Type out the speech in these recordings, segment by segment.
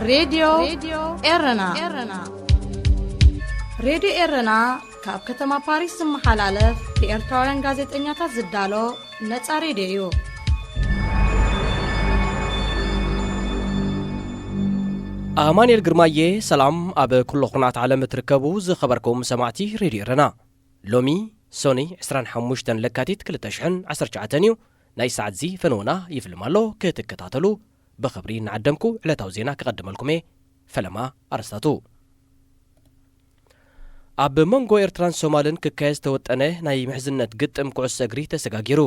ሬድዮ ኤረና። ሬድዮ ኤረና ካብ ከተማ ፓሪስ ዝመሓላለፍ ብኤርትራውያን ጋዜጠኛታት ዝዳሎ ነጻ ሬድዮ እዩ። ኣማኑኤል ግርማየ፣ ሰላም ኣብ ኩሉ ኩርናዓት ዓለም እትርከቡ ዝኸበርኩም ሰማዕቲ ሬድዮ ኤረና። ሎሚ ሶኒ ዕስራን ሓሙሽተን ለካቲት ክልተ ሽሕን ዓሰርተ ትሽዓተን እዩ። ናይ ሰዓት እዚ ፈነወና ይፍልም ኣሎ፣ ክትከታተሉ ብኽብሪ እናዓደምኩ ዕለታዊ ዜና ክቐድመልኩም እየ። ፈለማ ኣርስታቱ። ኣብ መንጎ ኤርትራን ሶማልን ክካየድ ዝተወጠነ ናይ ምሕዝነት ግጥም ኩዕሶ እግሪ ተሰጋጊሩ።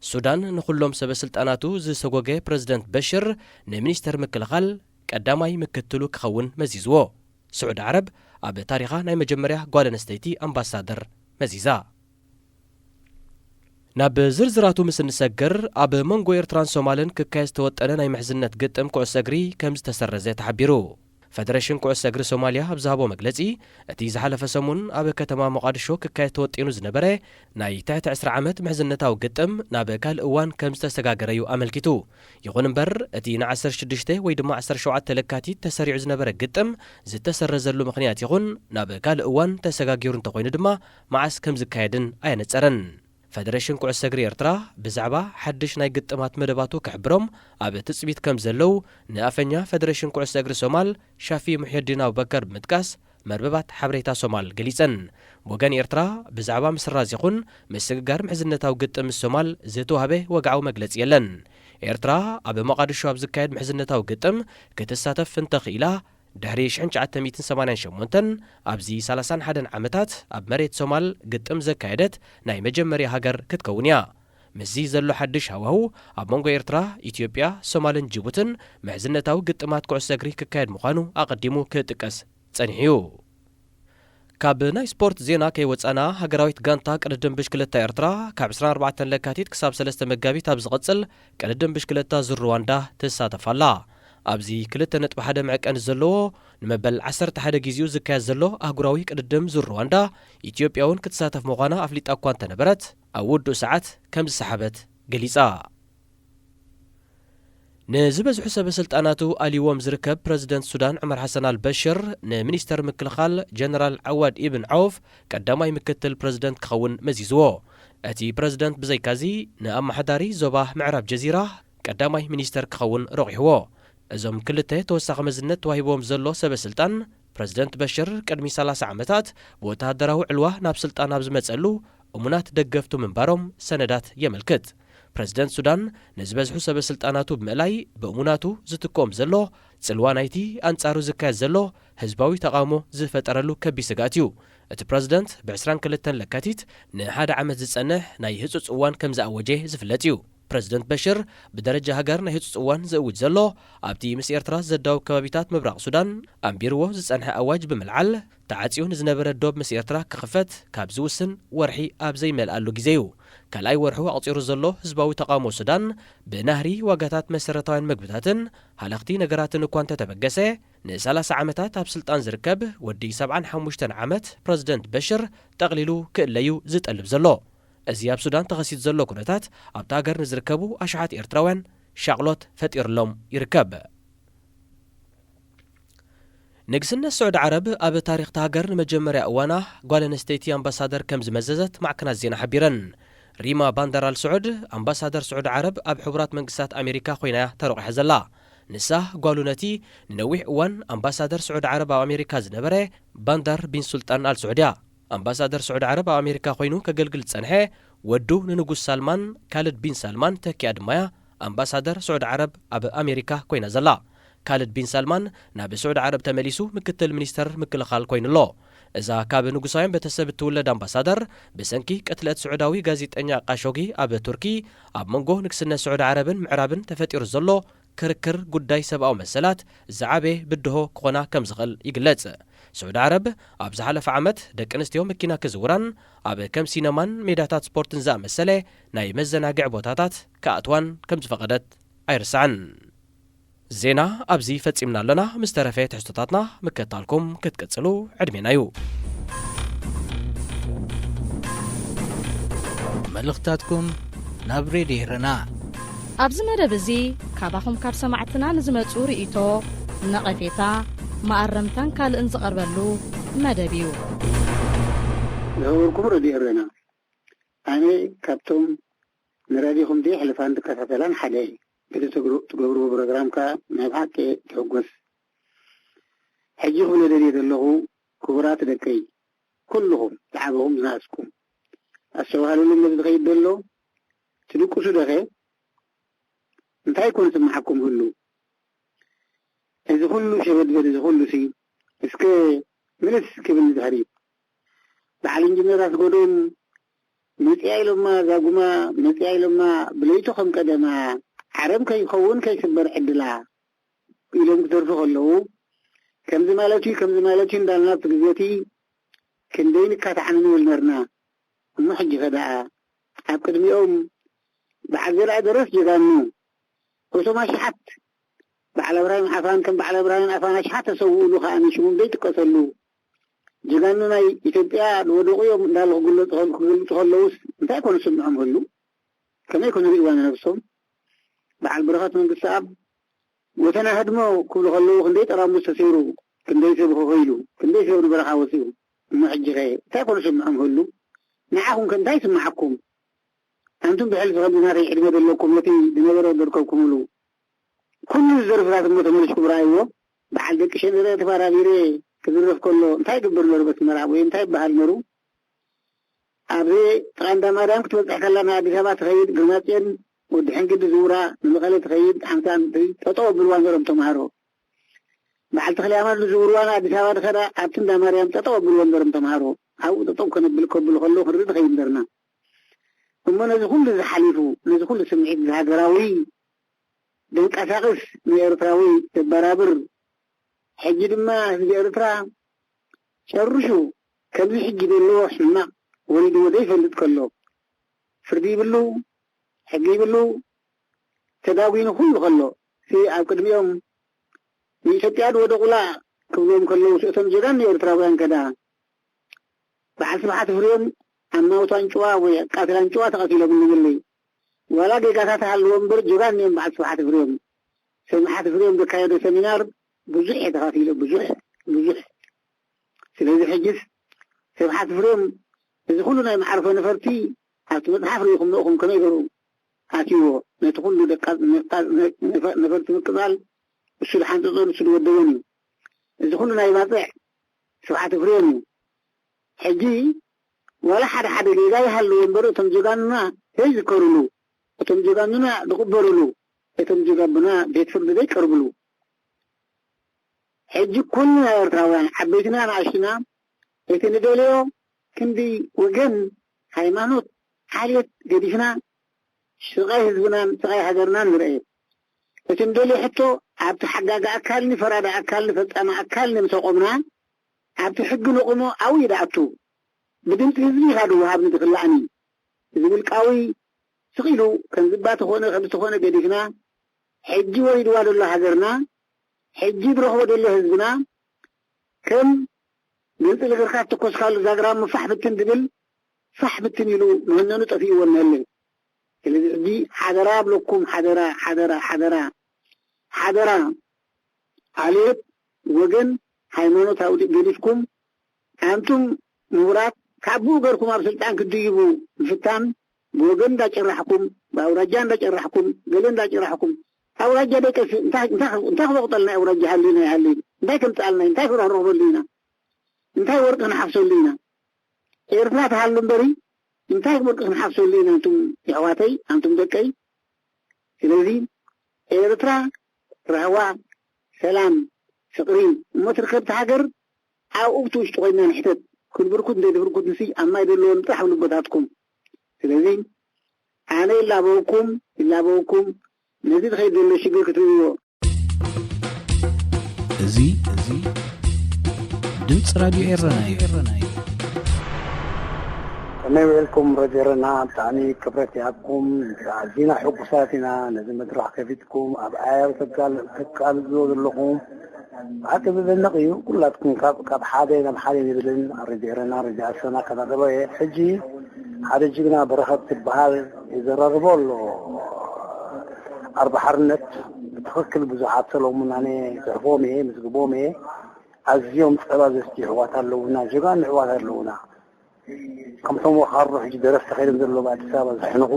ሱዳን ንኹሎም ሰበ ስልጣናቱ ዝሰጎገ ፕረዚደንት በሽር ንሚኒስተር ምክልኻል ቀዳማይ ምክትሉ ክኸውን መዚዝዎ። ስዑዲ ዓረብ ኣብ ታሪኻ ናይ መጀመርያ ጓል ኣንስተይቲ ኣምባሳደር መዚዛ። ናብ ዝርዝራቱ ምስ እንሰግር፣ ኣብ መንጎ ኤርትራን ሶማልን ክካየድ ዝተወጠነ ናይ ምሕዝነት ግጥም ኩዕሶ እግሪ ከም ዝተሰረዘ ተሓቢሩ። ፈደረሽን ኩዕሶ እግሪ ሶማልያ ኣብ ዝሃቦ መግለጺ፣ እቲ ዝሓለፈ ሰሙን ኣብ ከተማ ሞቓድሾ ክካየድ ተወጢኑ ዝነበረ ናይ ትሕቲ ዕስራ ዓመት ምሕዝነታዊ ግጥም ናብ ካልእ እዋን ከም ዝተሰጋገረ እዩ ኣመልኪቱ። ይኹን እምበር፣ እቲ ንዓሰርተ ሽዱሽተ ወይ ድማ ዓሰርተ ሸውዓተ ለካቲት ተሰሪዑ ዝነበረ ግጥም ዝተሰረዘሉ ምኽንያት ይኹን ናብ ካልእ እዋን ተሰጋጊሩ እንተኾይኑ ድማ መዓስ ከም ዝካየድን ኣየነጸረን። ፈደረሽን ኩዕሶ እግሪ ኤርትራ ብዛዕባ ሓድሽ ናይ ግጥማት መደባቱ ክሕብሮም ኣብ ትጽቢት ከም ዘለዉ ንኣፈኛ ፈደረሽን ኩዕሶ እግሪ ሶማል ሻፊ ሙሕየዲን ኣቡበከር ብምጥቃስ መርበባት ሓበሬታ ሶማል ገሊጸን። ብወገን ኤርትራ ብዛዕባ ምስራዝ ይኹን ምስግጋር ምሕዝነታዊ ግጥም ምስ ሶማል ዝተዋህበ ወግዓዊ መግለጺ የለን። ኤርትራ ኣብ ሞቓድሾ ኣብ ዝካየድ ምሕዝነታዊ ግጥም ክትሳተፍ እንተኽኢላ፣ ድሕሪ ሽሕን ትሽዓተ ሚእትን ሰማንያን ሸሞንተን ኣብዚ ሰላሳን ሓደን ዓመታት ኣብ መሬት ሶማል ግጥም ዘካየደት ናይ መጀመርያ ሃገር ክትከውን እያ። ምስዚ ዘሎ ሓድሽ ሃዋሁ ኣብ መንጎ ኤርትራ፣ ኢትዮጵያ፣ ሶማልን ጅቡትን ምሕዝነታዊ ግጥማት ኩዕሶ እግሪ ክካየድ ምዃኑ ኣቐዲሙ ክጥቀስ ጸኒሑ እዩ። ካብ ናይ ስፖርት ዜና ከይወጻና፣ ሃገራዊት ጋንታ ቅድድም ብሽክለታ ኤርትራ ካብ ዕስራን ኣርባዕተን ለካቲት ክሳብ ሰለስተ መጋቢት ኣብ ዝቕጽል ቅድድም ብሽክለታ ዙር ሩዋንዳ ትሳተፍ ኣላ። ኣብዚ ክልተ ነጥቢ ሓደ መዐቀኒ ዘለዎ ንመበል ዓሰርተ ሓደ ግዜኡ ዝካየድ ዘሎ ኣህጉራዊ ቅድድም ዙር ሩዋንዳ፣ ኢትዮጵያ እውን ክትሳተፍ ምዃና ኣፍሊጣ እኳ እንተነበረት፣ ኣብ ውዱእ ሰዓት ከም ዝሰሓበት ገሊጻ። ንዝበዝሑ ሰበ ስልጣናቱ ኣልይዎም ዝርከብ ፕረዚደንት ሱዳን ዑመር ሓሰን ኣልበሽር፣ ንሚኒስተር ምክልኻል ጀነራል ዓዋድ ኢብን ዓውፍ ቀዳማይ ምክትል ፕረዚደንት ክኸውን መዚዝዎ። እቲ ፕረዚደንት ብዘይካዚ ንኣመሓዳሪ ዞባ ምዕራብ ጀዚራ ቀዳማይ ሚኒስተር ክኸውን ረቑሕዎ። እዞም ክልተ ተወሳኺ መዝነት ተዋሂብዎም ዘሎ ሰበ ስልጣን፣ ፕረዚደንት በሽር ቅድሚ ሰላሳ ዓመታት ብወተሃደራዊ ዕልዋ ናብ ስልጣን ኣብ ዝመጸሉ እሙናት ደገፍቱ ምንባሮም ሰነዳት የመልክት። ፕረዚደንት ሱዳን ንዝበዝሑ ሰበ ስልጣናቱ ብምእላይ ብእሙናቱ ዝትክኦም ዘሎ ጽልዋ ናይቲ ኣንጻሩ ዝካየድ ዘሎ ህዝባዊ ተቓውሞ ዝፈጠረሉ ከቢድ ስግኣት እዩ። እቲ ፕረዚደንት ብ ዕስራን ክልተን ለካቲት ንሓደ ዓመት ዝጸንሕ ናይ ህጹጽ እዋን ከም ዝኣወጀ ዝፍለጥ እዩ። ፕረዚደንት በሽር ብደረጃ ሃገር ናይ ህጹጽ እዋን ዝእውጅ ዘሎ፣ ኣብቲ ምስ ኤርትራ ዘዳውብ ከባቢታት ምብራቕ ሱዳን ኣንቢርዎ ዝጸንሐ ኣዋጅ ብምልዓል፣ ተዓጽዩ ንዝነበረ ዶብ ምስ ኤርትራ ክኽፈት ካብ ዝውስን ወርሒ ኣብ ዘይመልኣሉ ግዜ እዩ። ካልኣይ ወርሑ ኣቕጺሩ ዘሎ ህዝባዊ ተቓውሞ ሱዳን፣ ብናህሪ ዋጋታት መሰረታውያን መግብታትን ሃለኽቲ ነገራትን እኳ እንተተበገሰ፣ ንሰላሳ ዓመታት ኣብ ስልጣን ዝርከብ ወዲ ሰብዓን ሓሙሽተን ዓመት ፕረዚደንት በሽር ጠቕሊሉ ክእለዩ ዝጠልብ ዘሎ። እዚ ኣብ ሱዳን ተኸሲቱ ዘሎ ኩነታት፣ ኣብታ ሃገር ንዝርከቡ ኣሽሓት ኤርትራውያን ሻቕሎት ፈጢርሎም ይርከብ። ንግስነት ስዑዲ ዓረብ ኣብ ታሪኽታ ሃገር ንመጀመርያ እዋና ጓል ኣንስተይቲ ኣምባሳደር ከም ዝመዘዘት ማዕከናት ዜና ሓቢረን። ሪማ ባንዳር ኣል ስዑድ ኣምባሳደር ስዑዲ ዓረብ ኣብ ሕቡራት መንግስታት ኣሜሪካ ኮይና እያ ተረቑሓ ዘላ። ንሳ ጓሉ ነቲ ንነዊሕ እዋን ኣምባሳደር ስዑዲ ዓረብ ኣብ ኣሜሪካ ዝነበረ ባንዳር ቢን ሱልጣን ኣል ስዑድ እያ። ኣምባሳደር ስዑዲ ዓረብ ኣብ ኣሜሪካ ኮይኑ ከገልግል ዝጸንሐ ወዱ ንንጉስ ሳልማን፣ ካልድ ቢን ሳልማን፣ ተኪኣ ድማ እያ ኣምባሳደር ስዑዲ ዓረብ ኣብ ኣሜሪካ ኮይና ዘላ። ካልድ ቢን ሳልማን ናብ ስዑዲ ዓረብ ተመሊሱ ምክትል ሚኒስተር ምክልኻል ኮይኑ ኣሎ። እዛ ካብ ንጉሳውያን ቤተሰብ እትውለድ ኣምባሳደር፣ ብሰንኪ ቅትለት ስዑዳዊ ጋዜጠኛ ቃሾጊ ኣብ ቱርኪ፣ ኣብ መንጎ ንግስነት ስዑዲ ዓረብን ምዕራብን ተፈጢሩ ዘሎ ክርክር ጉዳይ ሰብኣዊ መሰላት ዝዓበየ ብድሆ ክኾና ከም ዝኽእል ይግለጽ። ስዑዲ ዓረብ ኣብ ዝሓለፈ ዓመት ደቂ ኣንስትዮ መኪና ክዝውራን ኣብ ከም ሲነማን ሜዳታት ስፖርትን ዝኣመሰለ ናይ መዘናግዒ ቦታታት ክኣትዋን ከም ዝፈቐደት ኣይርሳዕን። ዜና ኣብዚ ፈጺምና ኣለና። ምስ ተረፈ ትሕዝቶታትና ምክትታልኩም ክትቅጽሉ ዕድሜና እዩ። መልእኽታትኩም ናብ ሬድዮ ኤረና። ኣብዚ መደብ እዚ ካባኹም ካብ ሰማዕትና ንዝመጹ ርእይቶ፣ ነቐፌታ፣ መኣረምታን ካልእን ዝቐርበሉ መደብ እዩ። ዝኸበርኩም ረድዮ ኤረና፣ ኣነ ካብቶም ንራድዮኹም ዘይሕልፋን ዝከታተላን ሓደ እየ። በቲ ትግሩ- ትገብርዎ ፕሮግራም ከኣ ናይ ብሓቂ ትሕጎስ። ሕጂ ክብሎ ደልየ ዘለኹ፣ ክቡራት ደቀይ፣ ኩልኹም ዝዓበኹም ዝነኣስኩም፣ ኣስተውሃልሉ፣ ነዚ ዝኸይድ ዘሎ ትድቅሱ ደኸ? እንታይ ኮን ስምዓኩም ህሉ? እዚ ኩሉ ሸበድበድ፣ እዚ ኩሉ ሲ እስከ ምልስ ክብል ንድሕሪት። በዓል ኢንጂነር ኣስጎዶም መጽያ ኢሎማ፣ ዛጉማ መጽያ ኢሎማ፣ ብለይቱ ከም ቀደማ ዓረም ከይኸውን ከይስበር ዕድላ ኢሎም ክደርፉ ከለዉ፣ ከምዚ ማለት እዩ፣ ከምዚ ማለት እዩ እንዳልና ኣብቲ ግዜቲ ክንደይ ንካታዕ ንብል ነርና። እሞ ሕጂ ከ ደኣ ኣብ ቅድሚኦም በዓል ዘርኣይ ደረስ ጀጋኑ፣ እቶም ኣሽሓት በዓል ኣብርሃም ዓፋን ከም በዓል ኣብርሃም ዓፋን ኣሽሓት ተሰውኡሉ ከኣ ሽሞም ዘይጥቀሰሉ ጀጋኑ ናይ ኢትዮጵያ ዝወደቑ እዮም እንዳሉ ክግለጹ ከል- ክገልጹ ከለውስ እንታይ ኮን ስምዖም ህሉ? ከመይ ኮን ርእዋ ንነብሶም? በዓል በረኸት መንግስተኣብ ጎተና ህድሞ ክብሉ ከለዉ ክንደይ ጠራሙዝ ተሰይሩ፣ ክንደይ ሰብ ከኸይሉ፣ ክንደይ ሰብ ንበረኻ ወጺኡ። እሞ ሕጂ ከ እንታይ ኮን ስምዖም ህሉ? ንዓኹም ከ እንታይ ስምዓኩም? ኣንቱም ብሕልፊ ከምዚ ናተይ ዕድመ ዘለኩም ነቲ ዝነበረ ዘርከብኩምሉ ኩሉ ዝደርፍታት እሞ ተመሊስኩም ረኣይዎ። በዓል ደቂ ሸንደረ ተባራቢረ ክዝረፍ ከሎ እንታይ ይግበር ነሩ? በቲ መርዓ ወይ እንታይ ይበሃል ነሩ? ኣብዚ ጥቓ እንዳ ማርያም ክትበጽሕ ከላ ናይ ኣዲስ ኣበባ ትኸይድ፣ ግርማጽዮን ወዲ ሕንግዲ ዝውራ ንመቐለ ትኸይድ፣ ሓምሳ ጠጠው ኣብልዋ ነሮም ተምሃሮ። በዓል ተኽለ ኣማን ዝውርዋ ንኣዲስ ኣበባ ዝኸዳ ኣብቲ እንዳ ማርያም ጠጠው ኣብልዎ ነሮም ተምሃሮ። ኣብኡ ጠጠው ከነብል ከብሉ ከለዉ ክንርኢ ንኸይድ ነርና። እሞ ነዚ ኩሉ ዝሓሊፉ፣ ነዚ ኩሉ ስምዒት ዝሃገራዊ ደንቀሳቕስ ንኤርትራዊ ዘበራብር፣ ሕጂ ድማ ህዝቢ ኤርትራ ጨርሹ ከምዚ ሕጂ ዘለዎ ሕማቕ ወሪድዎ ዘይፈልጥ ከሎ፣ ፍርዲ ይብሉ፣ ሕጊ ይብሉ፣ ተዳጒኑ ኩሉ ከሎ፣ እቲ ኣብ ቅድሚኦም ንኢትዮጵያ ዝወደቑላ ክብሎም ከለዉ፣ እቶም ጀጋኑ ኤርትራውያን ከዳ በዓል ስብሓት ፍሬም ኣብ ማውት ኣንጭዋ ወይ ኣብ ቃትል ኣንጭዋ ተቐቲሎም እንብለይ። ዋላ ጌጋታት ሃልዎ እምበር ጀጋኑ እዮም በዓል ስብሓት ፍሬም። ስብሓት ፍሬም ዘካየዶ ሰሚናር ብዙሕ እየ ተኻፊለ፣ ብዙሕ፣ ብዙሕ። ስለዚ ሕጅስ ስብሓት ፍሬም እዚ ኩሉ ናይ መዓርፎ ነፈርቲ ኣብቲ መጽሓፍ ርኢኹም ንእኹም ከመይ ገሩ ኣትይዎ? ነቲ ኩሉ ደቃ ነፈርቲ ምቅጻል እሱ ዝሓንጸጾን እሱ ዝወደቦን እዩ። እዚ ኩሉ ናይ ባጽዕ ስብሓት ፍሬም እዩ። ሕጂ ዋላ ሓደ ሓደ ጌጋ ይሃልዎ እምበር እቶም ጀጋኑና ዘይዝከሩሉ፣ እቶም ጀጋኑና ዝቕበሩሉ፣ እቶም ጀጋኑና ቤት ፍርዲ ዘይቀርብሉ። ሕጂ ኩልና ኤርትራውያን ዓበይትና ንኣሽቱና እቲ ንደልዮ ክንዲ ወገን፣ ሃይማኖት፣ ዓሌት ገዲፍና ስቓይ ህዝብናን ስቓይ ሃገርናን ንርአ። እቲ ንደልዮ ሕቶ ኣብቲ ሓጋጊ ኣካልን ፈራዲ ኣካልን ፈጻሚ ኣካልን ምስ ኣቆምና ኣብቲ ሕጊ ነቑሞ ኣብኡ እዩ ዝኣቱ። ብድምፂ ህዝቢ ኢኻ ዝወሃብ ንድኽላእኒ። እዚ ውልቃዊ ስቕ ኢሉ ከም ዝባ ተኾነ ከም ዝተኾነ ገዲፍና ሕጂ ወሪድዋ ዘሎ ሃገርና ሕጂ ዝረኽቦ ዘሎ ህዝብና ከም ግልፂ ልግርካ ተኮስካሉ ዛግራ ምፋሕ ብትን ዝብል ፋሕ ብትን ኢሉ መህነኑ ጠፊእዎ እነሀለ። ስለዚ ሕጂ ሓደራ ብለኩም፣ ሓደራ፣ ሓደራ፣ ሓደራ፣ ሓደራ፣ ዓሌት፣ ወገን፣ ሃይማኖት ኣውዲ ገዲፍኩም፣ ኣንቱም ምሁራት፣ ካብ ብኡ ገርኩም ኣብ ስልጣን ክትድይቡ ምፍታን፣ ብወገን እንዳጨራሕኩም፣ ብኣውራጃ እንዳጨራሕኩም፣ ገለ እንዳጨራሕኩም፣ ኣውራጃ ደቀሲ እንታይ እንታይ እንታይ ክበቁጠልና ኣውራጃ ሃሊና ይሃሊ እንታይ ከምጻልና እንታይ ክረኽረኽበሉ ኢና እንታይ ወርቂ ክንሓፍሰሉ ኢና ኤርትራ ትሃሉ እምበሪ እንታይ ወርቂ ክንሓፍሰሉ ኢና ኣንቱም የሕዋተይ ኣንቱም ደቀይ ስለዚ ኤርትራ ራህዋ ሰላም ፍቅሪ እሞ ትርከብቲ ሃገር ኣብኡ ብቲ ውሽጢ ኮይና ንሕተት ክልብርኩት እንተይ ድብርኩት ንሲ ኣብ ማይ ዘለዎም ጥራሕ ኣብ ልቦታትኩም ስለዚ ኣነ ይላበወኩም ይላበወኩም ነዚ ዝኸይድ ዘሎ ሽግር ክትርእይዎ እዚ እዚ ድምፂ ራድዮ ኤረና እዩ። ከመይ ውዒልኩም ረጀረና ብጣዕሚ ክብረት ይሃብኩም ኣዚና ሕጉሳት ኢና ነዚ መድረኽ ከፊትኩም ኣብ ኣያው ተቃልዝዎ ዘለኹም ብሓቂ ዘደንቕ እዩ ኩላትኩም ካብ ሓደ ናብ ሓደ ንብልን ረጀረና ረጃ ኣሰና ከታተሎ እየ ሕጂ ሓደ ጅግና በረኸት ትበሃል ይዘራርቦ ኣሎ ኣርባ ሓርነት ትኽክል። ብዙሓት ሰለሙን ኣነ ጽሕፎም እየ፣ ምዝግቦም እየ። ኣዝዮም ጸባ ዘስቲ ኣሕዋት ኣለዉና፣ ጀጋኑ ኣሕዋት ኣለዉና። ከምቶም ወኻሮ ሕጂ ደረፍቲ ከይዶም ዘለዉ ኣዲስ ኣበባ ዘሕንኹ፣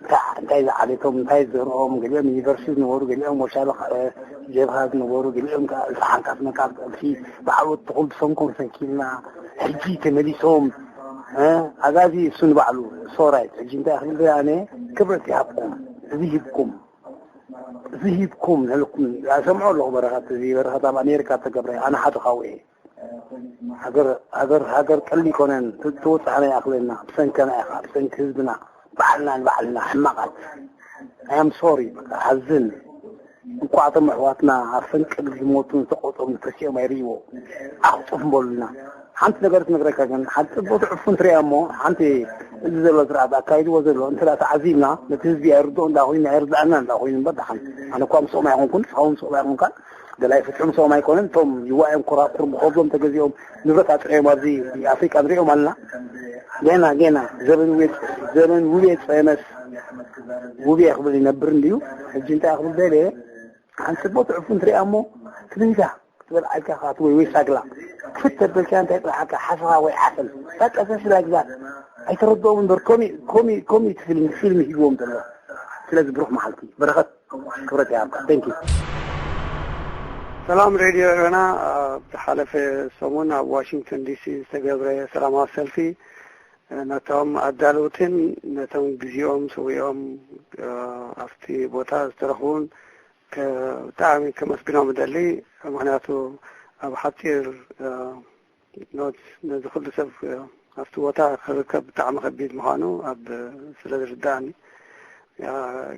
እንታይ እንታይ ዝዓሌቶም፣ እንታይ ዘርኦም፣ ገሊኦም ዩኒቨርሲቲ ዝነበሩ፣ ገሊኦም ወሻሎ ጀብሃ ዝነበሩ፣ ገሊኦም ከዓ እልፊ ሓንካስ መንካስ እልፊ ባዕሉ ትኹል ብሰንኮም ሰንኪልና፣ ሕጂ ተመሊሶም፣ እ፣ ኣጋዚ እሱ ንባዕሉ ሶራይት። ሕጂ እንታይ ክብል ኣነ፣ ክብረት ይሃብኩም፣ እዚ ሂብኩም፣ እዚ ሂብኩም ንህልኩም። ኣሰምዖ ኣለኹ በረኸት፣ እዚ በረኸት ኣብ ኣሜሪካ ተገብረ፣ ኣነ ሓደ ካብኡ እየ። ሃገር ሃገር ሃገር ቀሊ ይኮነን፣ ትወፅሓና ይኣኽለና፣ ብሰንከና ኢኻ፣ ብሰንኪ ህዝብና፣ ባዕልና ንባዕልና ሕማቓት። ኣም ሶሪ፣ ሓዝን። እንኳዕ እቶም ኣሕዋትና ኣብ ፈንቅል ዝሞቱ ዝተቆፀሩ ተሲኦም ኣይርእይዎ፣ ኣኽጡፍ በሉና። ሓንቲ ነገር ትነግረካ ግን፣ ሓንቲ ፅቡቅ ትዕፉን ትሪኣ እሞ፣ ሓንቲ እዚ ዘሎ ስርዓት ኣካይድዎ ዘሎ እንተ ተዓዚብና፣ ነቲ ህዝቢ ኣይርድኦ እንዳ ኮይኑ ኣይርድኣና እንዳ ኮይኑ እምበር ደሓን። ኣነ እኳ ምስኦም ኣይኮንኩን፣ ንስኻ እውን ምስኦም ኣይኮንካን። ደላይ ፍትሒ ምስኦም ኣይኮነን። እቶም ይዋእዮም ኮራኩር ብኸብዶም ተገዚኦም ንብረት ኣጥርዮም ኣብዚ ኣፍሪቃ ንሪኦም ኣለና። ገና ገና ዘበን ውቤ ዘበን ውቤ ጸመስ ውቤ ክብል ይነብር እንድዩ። ሕጂ እንታይ ክብል ደልየ፣ ሓንቲ ጽቡቅ ትዕፉን ትሪኣ እሞ ትብልጋ ክትበል ዓይካ ካት ወይ ወይ ሳግላ ክፍት ተበልካ እንታይ ጥራሓካ ሓሰኻ ወይ ዓሰል በቃ ዘስላ ግዛት ኣይተረድኦም እምበር ኮሚ ኮሚ ኮሚ ፊልም ፊልም ሂብዎም ዘሎ። ስለዚ ብሩኽ መዓልቲ በረኸት ክብረት ይሃብካ። Thank you። ሰላም ሬድዮ ኤረና። ኣብ ዝሓለፈ ሰሙን ኣብ ዋሽንግተን ዲሲ ዝተገብረ ሰላማዊ ሰልፊ ነቶም ኣዳለውትን ነቶም ግዜኦም ሰዊኦም ኣብቲ ቦታ ዝተረኽቡን ብጣዕሚ ከመስግኖም እደሊ። ምክንያቱ ኣብ ሓፂር ኖት ነዚ ኩሉ ሰብ ኣብቲ ቦታ ክርከብ ብጣዕሚ ከቢድ ምዃኑ ኣብ ስለ ዝርዳእኒ።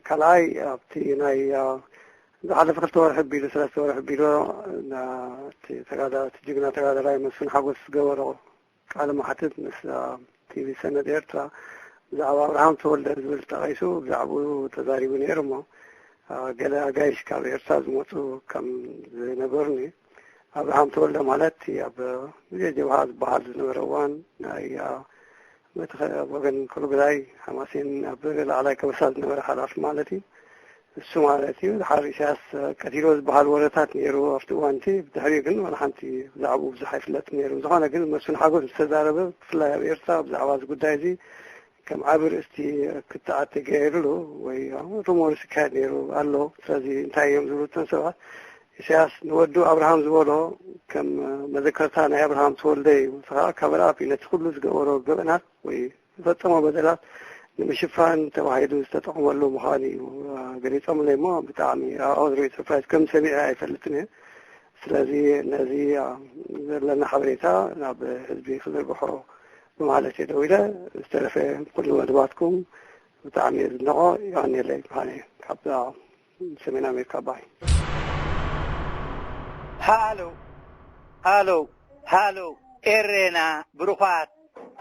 ካልኣይ ኣብቲ ናይ ዝሓለፈ ክልተ ወርሒ ቢሉ ሰለስተ ወርሒ ቢሉ እቲ ተጋዳ እቲ ጅግና ተጋዳላይ መስፍን ሓጎስ ዝገበሮ ቃለ መሓትት ምስ ቲቪ ሰነድ ኤርትራ ብዛዕባ ኣብርሃም ተወልደ ዝብል ጠቒሱ ብዛዕባኡ ተዛሪቡ ነይሩ እሞ ገለ ኣጋይሽ ካብ ኤርትራ ዝመፁ ከም ዝነገሩኒ ኣብርሃም ተወልደ ማለት ኣብ ግዜ ጀብሃ ዝበሃል ዝነበረ እዋን ናይ ወገን ክሉግዛይ ሓማሴን ኣብ ላዕላይ ከበሳ ዝነበረ ሓላፊ ማለት እዩ። እሱ ማለት እዩ ድሓር ኢሳያስ ቀቲሎ ዝበሃል ወረታት ነይሩ ኣብቲ እዋን እቲ። ብድሕሪኡ ግን ዋላ ሓንቲ ብዛዕባኡ ብዙሕ ኣይፍለጥ ነይሩ። ዝኾነ ግን መስፍን ሓጎስ ዝተዛረበ ብፍላይ ኣብ ኤርትራ ብዛዕባ እዚ ጉዳይ እዚ ከም ዓቢ ርእስቲ ክትዓት ተገይሩሉ ወይ ሩሞርስ ይካየድ ነይሩ ኣሎ። ስለዚ እንታይ እዮም ዝብሉ እቶም ሰባት ኢሳያስ ንወዱ ኣብርሃም ዝበሎ ከም መዘከርታ ናይ ኣብርሃም ተወልደ እዩ። እዚ ከዓ ካቨር ኣፕ እዩ ነቲ ኩሉ ዝገበሮ ገበናት ወይ ዝፈፀሞ በደላት ንምሽፋን ተባሂሉ ዝተጠቕመሉ ምዃኑ እዩ ገሊፆምለይ እሞ ብጣዕሚ ኣኦ ዝርኢ ሰርፕራይዝ ከም ሰሚዐ ኣይፈልጥን እየ። ስለዚ ነዚ ዘለና ሓበሬታ ናብ ህዝቢ ክዝርግሖ ብማለት እየ ደዊለ። ዝተረፈ ኩሉ መድባትኩም ብጣዕሚ እየ ዝድነቆ። የቐንየለይ ብርሃነ ካብ ሰሜን ኣሜሪካ ባይ። ሃሎ ሃሎ ሃሎ ኤሬና ብሩኻት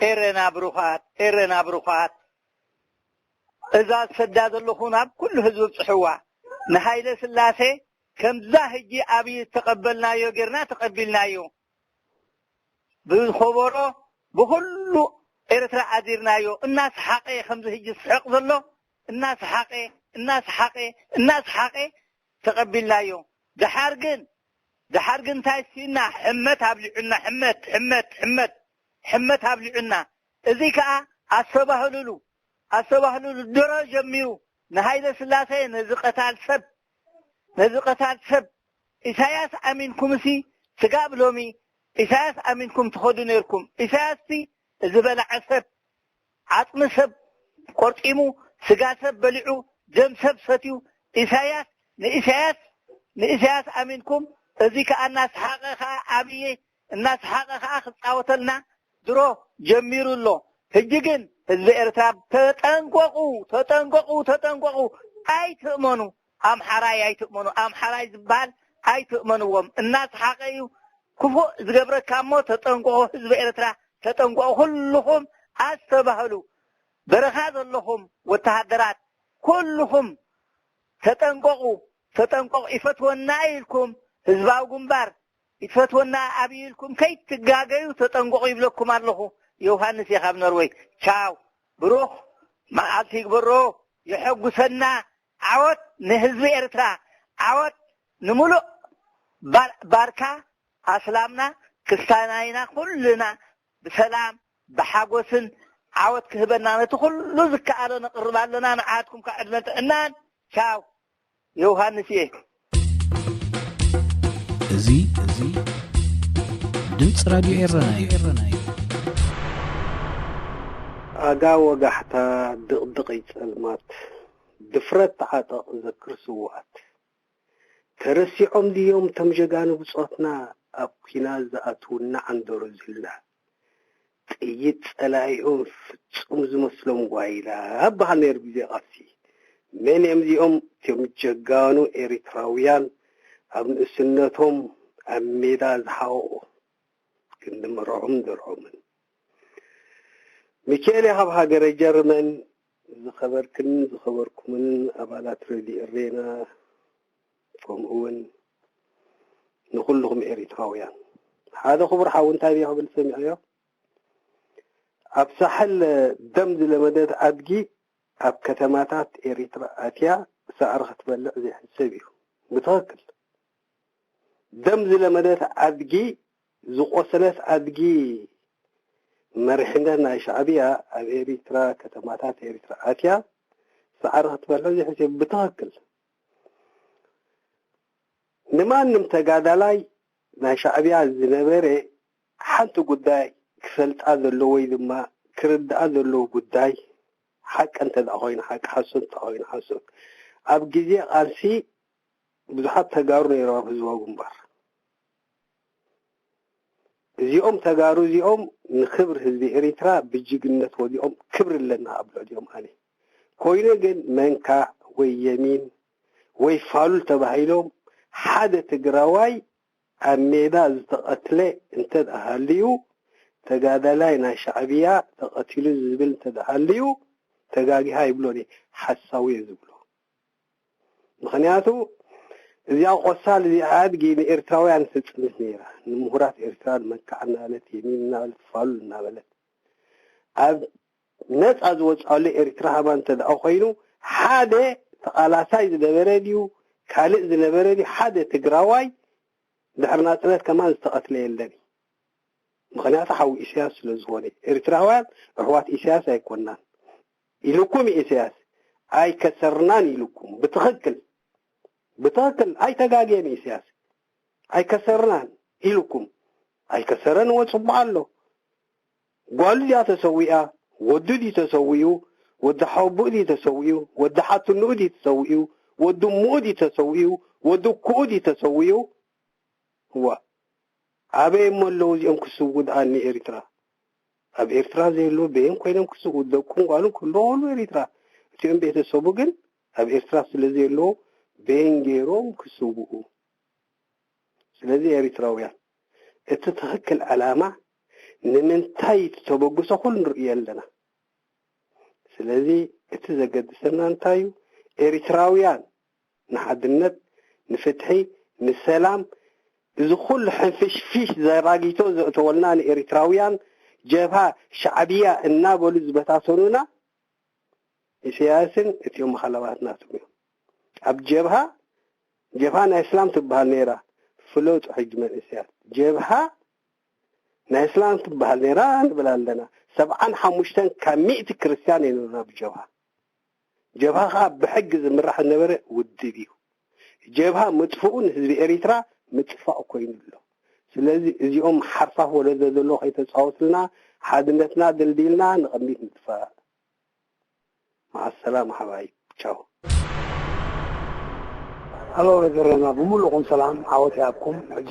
ኤሬና ብሩኻት ኤሬና ብሩኻት እዛ ዝሰዳ ዘለኹ ናብ ኩሉ ህዝቢ ብፅሕዋ ንሃይለ ስላሴ ከምዛ ህጂ ኣብይ ዝተቐበልናዮ ጌርና ተቐቢልናዮ ብዝኸበሮ ብኹሉ ኤርትራ ኣዚርናዮ እናስሓቐ ከምዚ ህጂ ዝስሕቕ ዘሎ እናስሓቐ እናስሓቐ እናስሓቐ ተቐቢልናዮ። ደሓር ግን ደሓር ግን እንታይ ሲና ሕመት ኣብሊዑና ሕመት ሕመት ሕመት ሕመት ኣብሊዑና። እዚ ከኣ ኣስተባህልሉ ኣስተባህልሉ ድሮ ጀሚሩ ንሃይለ ስላሴ ነዚ ቀታል ሰብ ነዚ ቀታል ሰብ ኢሳያስ ኣሚንኩምሲ ስጋብ ሎሚ ኢሳያስ ኣሚንኩም ትኸዱ ነርኩም። ኢሳያስሲ ዝበላዐ ሰብ ዓፅሚ ሰብ ቆርጢሙ ስጋ ሰብ በሊዑ ደም ሰብ ሰትዩ ኢሳያስ ንኢሳያስ ንኢሳያስ ኣሚንኩም እዚ ከዓ እናስሓቀ ከዓ ኣብየ እናስሓቀ ከዓ ክፃወተልና ድሮ ጀሚሩ ኣሎ። ሕጂ ግን ህዝቢ ኤርትራ ተጠንቀቁ ተጠንቀቁ ተጠንቀቁ ኣይትእመኑ ኣምሓራይ ኣይትእመኑ ኣምሓራይ ዝበሃል ኣይትእመንዎም እናስሓቀ እዩ ክፉእ ዝገብረካ እሞ ተጠንቀቁ ህዝቢ ኤርትራ ተጠንቀቁ ኩልኹም ኣስተባህሉ በረኻ ዘለኹም ወተሃደራት ኩልኹም ተጠንቀቁ ተጠንቀቁ ይፈትወና ኢልኩም ህዝባዊ ግንባር ይፈትወና ኣብይ ኢልኩም ከይትጋገዩ ተጠንቀቁ ይብለኩም ኣለኹ። ዮውሃንስ እየ ካብ ኖርወይ። ቻው ብሩኽ መዓልቲ ይግበሮ የሐጉሰና ዓወት ንህዝቢ ኤርትራ ዓወት ንምሉእ ባር- ባርካ ኣስላምና ክስታናይና ኩልና ብሰላም ብሓጎስን ዓወት ክህበና ነቲ ኩሉ ዝከኣሎ ነቕርብ ኣለና። ንዓትኩም ከዓ ዕድመን ጥዕናን። ቻው። ዮሃንስ እየ። እዚ እዚ ድምፂ ራድዮ ኤረና እዩ። ኣጋ ወጋሕታ ድቕድቕ ይጸልማት፣ ድፍረት ተዓጠቕ ዘክር ስውኣት። ተረሲዖም ድዮም ቶም ጀጋኑ ብጾትና ኣብ ኲናት ዝኣትዉ እናዓንደሩ ዝህላ? ጥይት ጸላኢኦም ፍጹም ዝመስሎም ጓይላ በሃል ነይሩ ግዜ ቃልሲ። መን እዮም እዚኦም? እቶም ጀጋኑ ኤሪትራውያን ኣብ ንእስነቶም ኣብ ሜዳ ዝሓቐቑ ክንዲ መርዖም ደርዖምን። ሚካኤል ካብ ሃገረ ጀርመን ዝኸበርክን ዝኸበርኩምን ኣባላት ሬድዮ ኤሬና ከምኡ እውን ንኹልኹም ኤሪትራውያን ሓደ ክቡር ሓው እንታይ ድዩ ክብል ሰሚዐዮ ኣብ ሳሕል ደም ዝለመደት ኣድጊ ኣብ ከተማታት ኤሪትራ ኣትያ ሳዕሪ ክትበልዕ ዘይሕሰብ እዩ ብትኽክል ደም ዝለመደት ኣድጊ ዝቆሰለት ኣድጊ መሪሕነት ናይ ሻዕብያ ኣብ ኤሪትራ ከተማታት ኤሪትራ ኣትያ ሳዕሪ ክትበልዕ ዘይሕሰብ ብትኽክል ንማንም ተጋዳላይ ናይ ሻዕብያ ዝነበረ ሓንቲ ጉዳይ ክፈልጣ ዘለዎ ወይ ድማ ክርድኣ ዘለዎ ጉዳይ ሓቂ እንተ ደኣ ኮይኑ ሓቂ ሓሶት እንተ ኮይኑ ሓሶት ኣብ ግዜ ቃልሲ ብዙሓት ተጋሩ ነይሮም ኣብ ህዝባዊ ግንባር እዚኦም ተጋሩ እዚኦም ንክብሪ ህዝቢ ኤሪትራ ብጅግነት ወዲኦም ክብሪ ኣለና ኣብ ልዕሊኦም ኣነ ኮይነ ግን መንካዕ ወይ የሚን ወይ ፋሉል ተባሂሎም ሓደ ትግራዋይ ኣብ ሜዳ ዝተቐትለ እንተ ደኣ ሃልዩ ተጋዳላይ ናይ ሻዕብያ ተቐቲሉ ዝብል እንተ ደኣ ሃልዩ ተጋጊሃ ይብሎን እየ ሓሳዊ እየ ዝብሎ ምኽንያቱ እዚኣ ቆሳል እዚኣ ኣድጊ ንኤርትራውያን ትጽንት ነይራ ንምሁራት ኤርትራ ንመንካዕ እናበለት የሚን እናበለት ፋሉል እናበለት ኣብ ነፃ ዝወፅኣሉ ኤርትራ ሃባ እንተ ደኣ ኮይኑ ሓደ ተቓላሳይ ዝነበረ ድዩ ካልእ ዝነበረ ድዩ ሓደ ትግራዋይ ድሕሪ ናፅነት ከማን ዝተቐትለ የለን ምኽንያቱ ሓዊ ኢሳያስ ስለ ዝኾነ ኤርትራውያን ኣሕዋት ኢሳያስ ኣይኮናን ኢሉኩም ኢሳያስ ኣይከሰርናን ኢሉኩም ብትኽክል ብትኽክል ኣይተጋግየን ኢሳያስ ኣይከሰርናን ኢሉኩም ኣይከሰረን እወ ፅቡቅ ኣሎ ጓሉ ድያ ተሰዊኣ ወዱ ድዩ ተሰዊኡ ወዲ ሓወቡኡ ድዩ ተሰዊኡ ወዲ ሓትንኡ ድዩ ተሰዊኡ ወዲ እሙኡ ድዩ ተሰዊኡ ወዲ እኩኡ ድዩ ተሰዊኡ እዋ ኣበይ እሞ ኣለዉ እዚኦም ክስውኡ ደኣ ንኤርትራ ኣብ ኤርትራ ዘየለዉ በየን ኮይኖም ክስውኡ ደቁን ጓሉን ክህልዉ ከለዉ ኤርትራ እቲኦም ቤተሰቡ ግን ኣብ ኤርትራ ስለ ዘየለዉ በየን ገይሮም ክስውኡ ስለዚ ኤርትራውያን እቲ ትኽክል ዓላማ ንምንታይ እቲ ተበግሶ ኩሉ ንርእዮ ኣለና ስለዚ እቲ ዘገድሰና እንታይ እዩ ኤርትራውያን ንሓድነት ንፍትሒ ንሰላም እዚ ኩሉ ሕንፍሽፊሽ ዘራጊቶ ዘእተወልና ንኤርትራውያን ጀብሃ ሻዕብያ እናበሉ ዝበታተኑና ኢሳያስን እቲኦም መኻለባት ናቶም እዮም ኣብ ጀብሃ ጀብሃ ናይ እስላም ትበሃል ነይራ ፍለጡ ሕጂ መንእሰያት ጀብሃ ናይ እስላም ትበሃል ነይራ ንብል ኣለና ሰብዓን ሓሙሽተን ካብ ሚእቲ ክርስትያን የነበርና ብጀብሃ ጀብሃ ከዓ ብሕጊ ዝምራሕ ዝነበረ ውድብ እዩ ጀብሃ ምጥፍኡ ንህዝቢ ኤሪትራ ምጥፋእ ኮይኑ ኣሎ ስለዚ እዚኦም ሓርፋፍ ወለዶ ዘሎ ከይተፃወትልና ሓድነትና ድልዲልና ንቐሚት ንጥፋእ መዓ ሰላም ሓባይ ቻው ኣሎ ዘረና ብምሉእኹም ሰላም ዓወት ይሃብኩም ሕጂ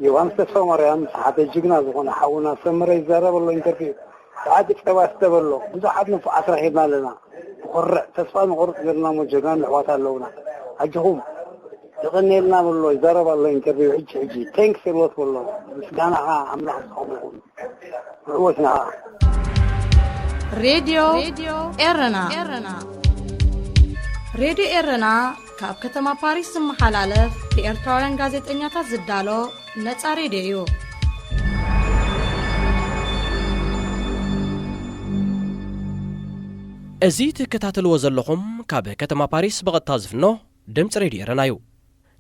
ዮሃንስ ተስፋ ማርያም ሰሓተ ጅግና ዝኾነ ሓውና ሰመረ ይዛረብ ኣሎ ኢንተርቪው ሰዓት ጸባ ስተ በሎ ብዙሓት ንፉዓት ረኺብና ኣለና ንኾርዕ ተስፋ ንቆርጽ ዘለናሞ ጀጋኑ ኣሕዋት ኣለውና ኣጆኹም የቐንየልና በሎ ይዛረብ ኣሎ ኢንተርቪው ሕጂ ሕጂ ቴንክስ የልወት በሎ ምስጋናኻ ኣምላኽ ዝኸውን ይኹን ንዕወት ንዓ ሬድዮ ኤረና ሬድዮ ኤረና ካብ ከተማ ፓሪስ ዝመሓላለፍ ብኤርትራውያን ጋዜጠኛታት ዝዳሎ ነጻ ሬድዮ እዩ። እዚ ትከታተልዎ ዘለኹም ካብ ከተማ ፓሪስ ብቐጥታ ዝፍኖ ድምፂ ሬድዮ ኤረና እዩ።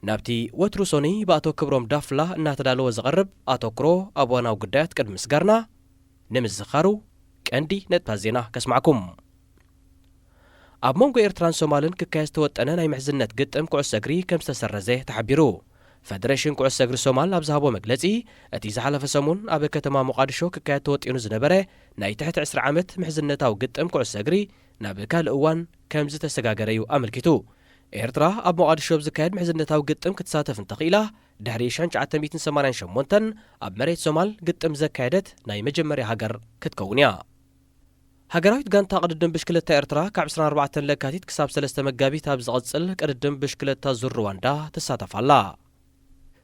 ናብቲ ወትሩ ሶኒ ብኣቶ ክብሮም ዳፍላ እናተዳለወ ዝቐርብ ኣተኩሮ ኣብ እዋናዊ ጉዳያት ቅድሚ ምስጋርና፣ ንምዝኻሩ ቀንዲ ነጥብታት ዜና ከስማዕኩም። ኣብ መንጎ ኤርትራን ሶማልን ክካየድ ዝተወጠነ ናይ ምሕዝነት ግጥም ኩዕሶ እግሪ ከም ዝተሰረዘ ተሓቢሩ። ፈደሬሽን ኩዕሶ እግሪ ሶማል ኣብ ዝሃቦ መግለጺ፣ እቲ ዝሓለፈ ሰሙን ኣብ ከተማ ሞቓድሾ ክካየድ ተወጢኑ ዝነበረ ናይ ትሕቲ ዕስራ ዓመት ምሕዝነታዊ ግጥም ኩዕሶ እግሪ ናብ ካልእ እዋን ከም ዝተሰጋገረ እዩ ኣመልኪቱ። ኤርትራ ኣብ ሞቓድሾ ኣብ ዝካየድ ምሕዝነታዊ ግጥም ክትሳተፍ እንተኽኢላ፣ ድሕሪ ሸሕን ትሽዓተ ሚእትን ሰማንያን ሸሞንተን ኣብ መሬት ሶማል ግጥም ዘካየደት ናይ መጀመርያ ሃገር ክትከውን እያ። ሃገራዊት ጋንታ ቅድድም ብሽክለታ ኤርትራ ካብ ዕስራን ኣርባዕተን ለካቲት ክሳብ ሰለስተ መጋቢት ኣብ ዝቐጽል ቅድድም ብሽክለታ ዙር ሩዋንዳ ትሳተፍ ኣላ።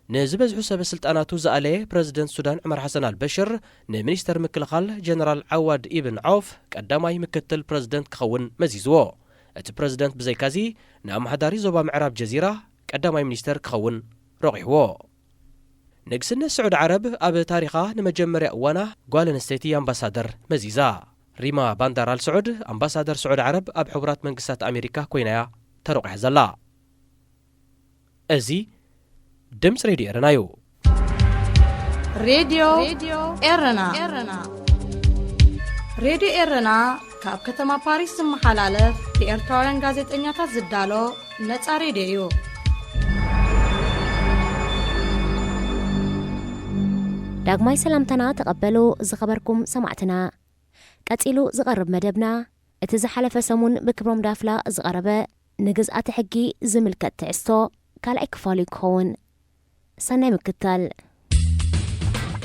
ንዝበዝሑ ሰበ ስልጣናቱ ዝኣለየ ፕረዚደንት ሱዳን ዑመር ሓሰን ኣልበሽር፣ ንሚኒስተር ምክልኻል ጀነራል ዓዋድ ኢብን ዐውፍ ቀዳማይ ምክትል ፕረዚደንት ክኸውን መዚዝዎ። እቲ ፕረዚደንት ብዘይካዚ፣ ንኣመሓዳሪ ዞባ ምዕራብ ጀዚራ ቀዳማይ ሚኒስተር ክኸውን ረቑሕዎ። ንግስነት ስዑዲ ዓረብ ኣብ ታሪኻ ንመጀመርያ እዋና ጓል ኣንስተይቲ ኣምባሳደር መዚዛ። ሪማ ባንዳር ኣል ስዑድ ኣምባሳደር ስዑዲ ዓረብ ኣብ ሕቡራት መንግስታት ኣሜሪካ ኮይናያ ተረቑሐ ዘላ። እዚ ድምፂ ሬድዮ ኤረና እዩ። ሬድዮ ኤረና። ሬድዮ ኤረና ካብ ከተማ ፓሪስ ዝመሓላለፍ ብኤርትራውያን ጋዜጠኛታት ዝዳሎ ነጻ ሬድዮ እዩ። ዳግማይ ሰላምታና ተቐበሉ ዝኸበርኩም ሰማዕትና። ቀጺሉ ዝቐርብ መደብና፣ እቲ ዝሓለፈ ሰሙን ብክብሮም ዳፍላ ዝቐረበ ንግዝኣተ ሕጊ ዝምልከት ትሕዝቶ ካልኣይ ክፋሉ እዩ ክኸውን። ሰናይ ምክትታል።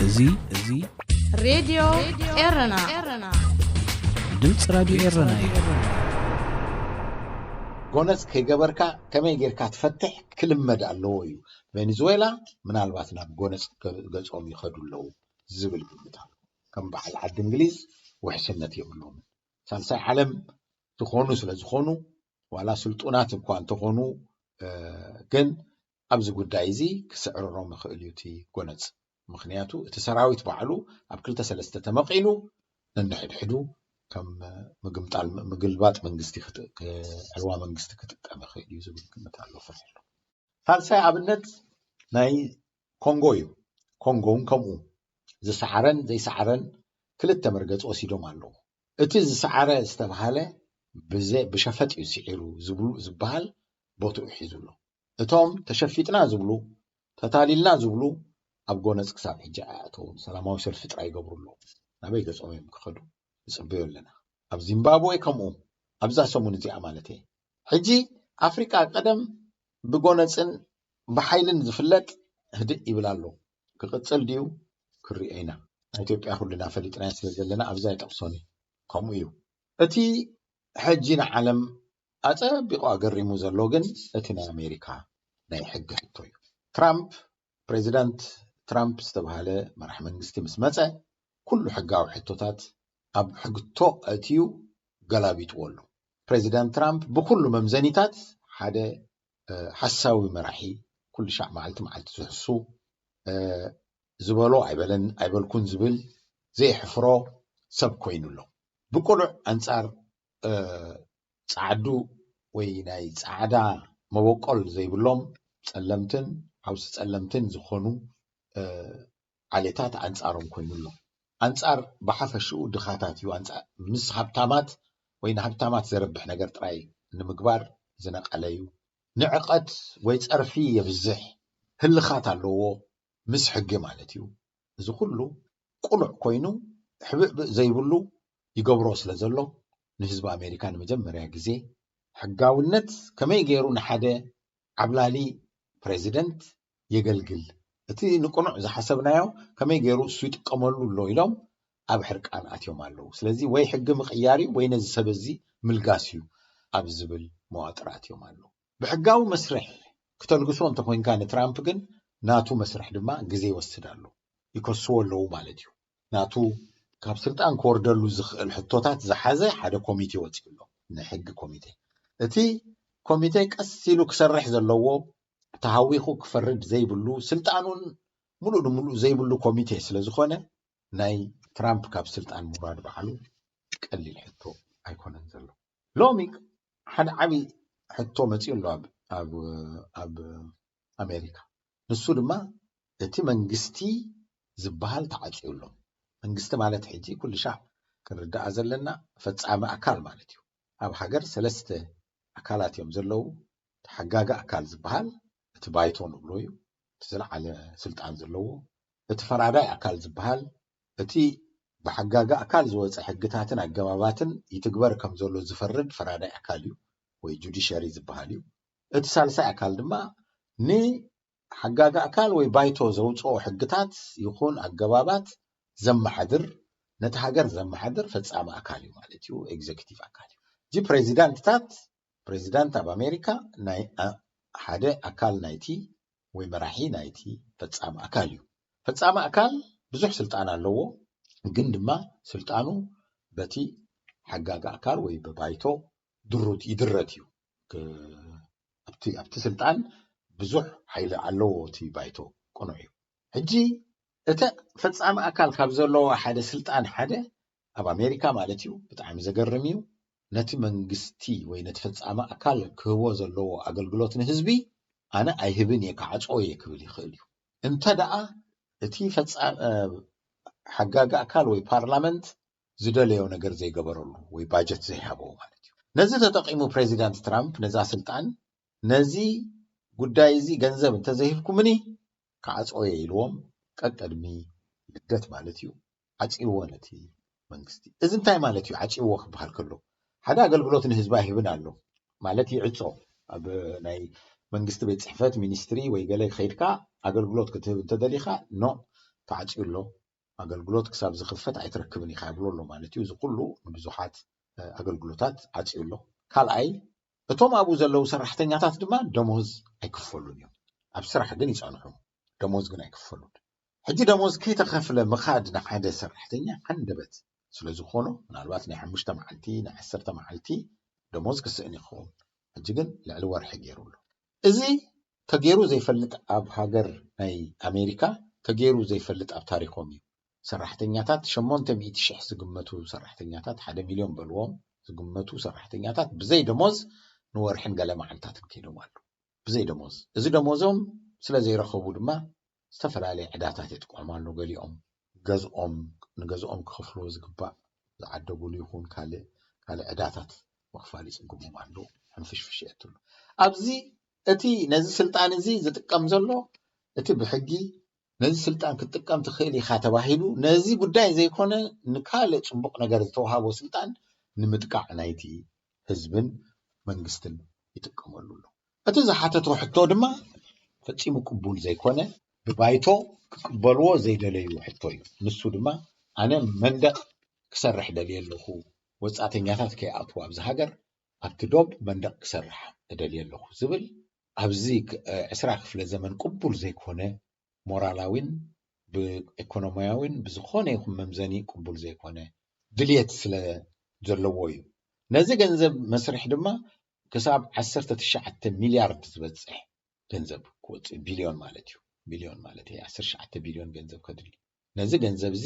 እዚ እዚ ሬድዮ ኤረና። ድምፂ ራድዮ ኤረና እዩ። ጎነጽ ከይገበርካ ከመይ ጌርካ ትፈትሕ ክልመድ ኣለዎ እዩ። ቬኔዙዌላ ምናልባት ናብ ጎነጽ ገ- ገጾም ይኸዱ ኣለዉ ዝብል ግምት ኣሎ። ከም በዓል ዓዲ እንግሊዝ ውሕስነት የብሎምን። ሳልሳይ ዓለም ዝኾኑ ስለ ዝኾኑ ዋላ ስልጡናት እኳ እንተኾኑ እ፣ ግን ኣብዚ ጉዳይ እዚ ክስዕርሮም ይኽእል እዩ እቲ ጎነጽ። ምኽንያቱ እቲ ሰራዊት ባዕሉ ኣብ ክልተ ሰለስተ ተመቒሉ ነንሕድሕዱ ከም ምግምጣል ምግልባጥ መንግስቲ ክጥ- ክ- ዕልዋ መንግስቲ ክጥቀም ይኽእል እዩ ዝብል ግምት ኣሎ ፍርሒ ኣሎ። ሳልሳይ ኣብነት ናይ ኮንጎ እዩ። ኮንጎ እውን ከምኡ ዝሰዓረን ዘይሰዓረን ክልተ መርገፂ ወሲዶም ኣለዉ። እቲ ዝሰዓረ ዝተብሃለ ብዘ- ብሸፈጥ እዩ ስዒሩ ዝብሉ ዝበሃል ቦትኡ ሒዙ ኣሎ። እቶም ተሸፊጥና ዝብሉ ተታሊልና ዝብሉ ኣብ ጎነፅ ክሳብ ሕጂ ኣይኣተውን። ሰላማዊ ሰልፊ ጥራይ ይገብሩ ኣለዉ። ናበይ ገፆም እዮም ክኸዱ? ንፅበዮ ኣለና። ኣብ ዚምባብዌ ከምኡ ኣብዛ ሰሙን እዚኣ ማለት እየ። ሕጂ ኣፍሪቃ ቀደም ብጎነፅን ብሓይልን ዝፍለጥ ህድእ ይብል ኣሎ። ክቕፅል ድዩ? ክሪኦ ኢና። ናይ ኢትዮጵያ ኩልና ፈሊጥናዮ ስለ ዘለና ኣብዛ ይጠቕሶን እዩ። ከምኡ እዩ። እቲ ሕጂ ንዓለም ኣፀቢቑ ኣገሪሙ ዘሎ ግን እቲ ናይ ኣሜሪካ ናይ ሕጊ ሕቶ እዩ። ትራምፕ ፕሬዚዳንት ትራምፕ ዝተባሃለ መራሕ መንግስቲ ምስ መፀ ኩሉ ሕጋዊ ሕቶታት ኣብ ሕቶ ኣእትዩ ገላቢጥዎ ኣሎ። ፕሬዚዳንት ትራምፕ ብኩሉ መምዘኒታት ሓደ ሓሳዊ መራሒ ኩሉ ሻዕ መዓልቲ መዓልቲ ዝሕሱ ዝበሎ ኣይበለን ኣይበልኩን ዝብል ዘይሕፍሮ ሰብ ኮይኑ ኣሎ። ብቁሉዕ ኣንፃር ፃዕዱ ወይ ናይ ፃዕዳ መበቆል ዘይብሎም ፀለምትን ሓውሲ ፀለምትን ዝኾኑ ዓሌታት ኣንፃሮም ኮይኑ ኣሎ። ኣንፃር ብሓፈሽኡ ድኻታት እዩ። ኣንፃር ምስ ሃብታማት ወይ ንሃብታማት ዘረብሕ ነገር ጥራይ ንምግባር ዝነቐለ እዩ። ንዕቐት ወይ ፀርፊ የብዝሕ፣ ህልኻት ኣለዎ ምስ ሕጊ ማለት እዩ። እዚ ኩሉ ቁኑዕ ኮይኑ ሕብእብእ ዘይብሉ ይገብሮ ስለ ዘሎ ንህዝቢ ኣሜሪካ ንመጀመርያ ግዜ ሕጋውነት ከመይ ገይሩ ንሓደ ዓብላሊ ፕሬዚደንት የገልግል፣ እቲ ንቅኑዕ ዝሓሰብናዮ ከመይ ገይሩ እሱ ይጥቀመሉ ኣሎ ኢሎም ኣብ ሕርቃን ኣትዮም ኣለዉ። ስለዚ ወይ ሕጊ ምቕያር እዩ ወይ ነዚ ሰብ እዚ ምልጋስ እዩ ኣብ ዝብል መዋጥር ኣትዮም ኣለዉ። ብሕጋዊ መስርሕ ክተልግሶ እንተኮይንካ ንትራምፕ ግን ናቱ መስርሕ ድማ ግዜ ይወስድ ኣሎ። ይከስዎ ኣለዉ ማለት እዩ። ናቱ ካብ ስልጣን ክወርደሉ ዝኽእል ሕቶታት ዝሓዘ ሓደ ኮሚቴ ወፂኡ ኣሎ፣ ንሕጊ ኮሚቴ። እቲ ኮሚቴ ቀስ ኢሉ ክሰርሕ ዘለዎ፣ ተሃዊኹ ክፈርድ ዘይብሉ፣ ስልጣኑን ሙሉእ ንሙሉእ ዘይብሉ ኮሚቴ ስለ ዝኾነ ናይ ትራምፕ ካብ ስልጣን ምውራድ ባዕሉ ቀሊል ሕቶ ኣይኮነን ዘሎ። ሎሚ ሓደ ዓብዪ ሕቶ መፂኡ ኣሎ ኣብ ኣብ ኣብ ኣሜሪካ። ንሱ ድማ እቲ መንግስቲ ዝበሃል ተዓፅዩ ኣሎ። መንግስቲ ማለት ሕጂ ኩሉ ሻዕ ክንርዳኣ ዘለና ፈፃሚ ኣካል ማለት እዩ። ኣብ ሃገር ሰለስተ ኣካላት እዮም ዘለዉ። እቲ ሓጋጊ ኣካል ዝበሃል እቲ ባይቶ ንብሎ እዩ፣ እቲ ዝለዓለ ስልጣን ዘለዎ። እቲ ፈራዳይ ኣካል ዝበሃል እቲ ብሓጋጊ ኣካል ዝወፀ ሕግታትን ኣገባባትን ይትግበር ከም ዘሎ ዝፈርድ ፈራዳይ ኣካል እዩ፣ ወይ ጁዲሸሪ ዝበሃል እዩ። እቲ ሳልሳይ ኣካል ድማ ንሓጋጊ ኣካል ወይ ባይቶ ዘውፅኦ ሕግታት ይኹን ኣገባባት ዘመሓድር፣ ነቲ ሃገር ዘመሓድር ፈፃሚ ኣካል እዩ ማለት እዩ፣ ኤግዜክቲቭ ኣካል እዩ። እዚ ፕሬዚዳንትታት፣ ፕሬዚዳንት ኣብ ኣሜሪካ ናይ ሓደ ኣካል ናይቲ ወይ መራሒ ናይቲ ፈፃሚ ኣካል እዩ። ፈፃሚ ኣካል ብዙሕ ስልጣን ኣለዎ፣ ግን ድማ ስልጣኑ በቲ ሓጋጊ ኣካል ወይ ብባይቶ ድሩት ይድረት እዩ። ኣብቲ ስልጣን ብዙሕ ሓይሊ ኣለዎ እቲ ባይቶ፣ ቅኑዕ እዩ። ሕጂ እቲ ፈፃሚ ኣካል ካብ ዘለዎ ሓደ ስልጣን ሓደ ኣብ ኣሜሪካ ማለት እዩ፣ ብጣዕሚ ዘገርም እዩ። ነቲ መንግስቲ ወይ ነቲ ፈፃሚ ኣካል ክህቦ ዘለዎ ኣገልግሎት ንህዝቢ ኣነ ኣይህብን እየ፣ ክዓፅዎ እየ ክብል ይኽእል እዩ። እንተ ደኣ እቲ ሓጋጊ ኣካል ወይ ፓርላመንት ዝደለዮ ነገር ዘይገበረሉ ወይ ባጀት ዘይሃበዎ ማለት እዩ። ነዚ ተጠቒሙ ፕሬዚዳንት ትራምፕ ነዛ ስልጣን፣ ነዚ ጉዳይ እዚ ገንዘብ እንተዘይህብኩምኒ ክዓፅዎ እየ ኢልዎም፣ ቀቀድሚ ልደት ማለት እዩ፣ ዓፅይዎ ነቲ መንግስቲ። እዚ እንታይ ማለት እዩ? ዓፅይዎ ክበሃል ከሎ ሓደ ኣገልግሎት ንህዝቢ ኣይህብን ኣሎ ማለት ይዕፆ። ኣብ ናይ መንግስቲ ቤት ፅሕፈት ሚኒስትሪ ወይ ገለ ከይድካ ኣገልግሎት ክትህብ እንተደሊኻ ኖ፣ ተዓፅዩ ኣሎ፣ ኣገልግሎት ክሳብ ዝኽፈት ኣይትረክብን ኢኻ ይብሎ ኣሎ ማለት እዩ። እዚ ኩሉ ንብዙሓት ኣገልግሎታት ዓፅዩ ኣሎ። ካልኣይ፣ እቶም ኣብኡ ዘለዉ ሰራሕተኛታት ድማ ደሞዝ ኣይክፈሉን እዮም። ኣብ ስራሕ ግን ይፀንሑ፣ ደሞዝ ግን ኣይክፈሉን። ሕጂ ደሞዝ ከይተኸፍለ ምኻድ ንሓደ ሰራሕተኛ ሃንደበት ስለ ዝኾኖ፣ ምናልባት ናይ ሓሙሽተ መዓልቲ፣ ናይ ዓሰርተ መዓልቲ ደሞዝ ክስእን ይኸውን። ሕጂ ግን ልዕሊ ወርሒ ገይሩ ኣሎ። እዚ ተገይሩ ዘይፈልጥ ኣብ ሃገር ናይ ኣሜሪካ፣ ተገይሩ ዘይፈልጥ ኣብ ታሪኾም እዩ። ሰራሕተኛታት፣ ሸሞንተ ሚእቲ ሽሕ ዝግመቱ ሰራሕተኛታት፣ ሓደ ሚልዮን በልዎም ዝግመቱ ሰራሕተኛታት ብዘይ ደሞዝ ንወርሕን ገለ መዓልታትን ከይዶም ኣለዉ። ብዘይ ደሞዝ። እዚ ደሞዞም ስለ ዘይረኸቡ ድማ ዝተፈላለየ ዕዳታት የጥቅዖም ኣሎ። ገሊኦም ገዝኦም፣ ንገዝኦም ክኸፍልዎ ዝግባእ ዝዓደጉሉ ይኹን ካልእ፣ ካልእ ዕዳታት ምኽፋል ይጽግሞም ኣሎ። ሕንፍሽፍሽ የትሉ። ኣብዚ እቲ ነዚ ስልጣን እዚ ዝጥቀም ዘሎ፣ እቲ ብሕጊ ነዚ ስልጣን ክትጥቀም ትኽእል ኢኻ ተባሂሉ ነዚ ጉዳይ ዘይኮነ ንካልእ ጽቡቕ ነገር ዝተዋሃቦ ስልጣን ንምጥቃዕ ናይቲ ህዝብን መንግስትን ይጥቀመሉ ኣሎ። እቲ ዝሓተቶ ሕቶ ድማ ፈጺሙ ቅቡል ዘይኮነ፣ ብባይቶ ክቅበልዎ ዘይደለዩ ሕቶ እዩ። ንሱ ድማ ኣነ መንደቕ ክሰርሕ ደልየ ኣለኹ፣ ወጻእተኛታት ከይኣትዉ ኣብዚ ሃገር፣ ኣብቲ ዶብ መንደቕ ክሰርሕ እደልየ ኣለኹ ዝብል ኣብዚ ክ-፣ ዕስራ ክፍለ ዘመን ቅቡል ዘይኮነ፣ ሞራላዊን ብኢኮኖሚያዊን ብዝኾነ ይኹን መምዘኒ ቅቡል ዘይኮነ ድልየት ስለ ዘለዎ እዩ። ነዚ ገንዘብ መስርሕ ድማ ክሳብ ዓሰርተ ትሽዓተ ሚልያርድ ዝበጽሕ ገንዘብ ክወጽእ፣ ቢልዮን ማለት እዩ። ቢልዮን ማለት እዩ፣ ዓሰርተ ትሽዓተ ቢልዮን ገንዘብ ከድሊ። ነዚ ገንዘብ እዚ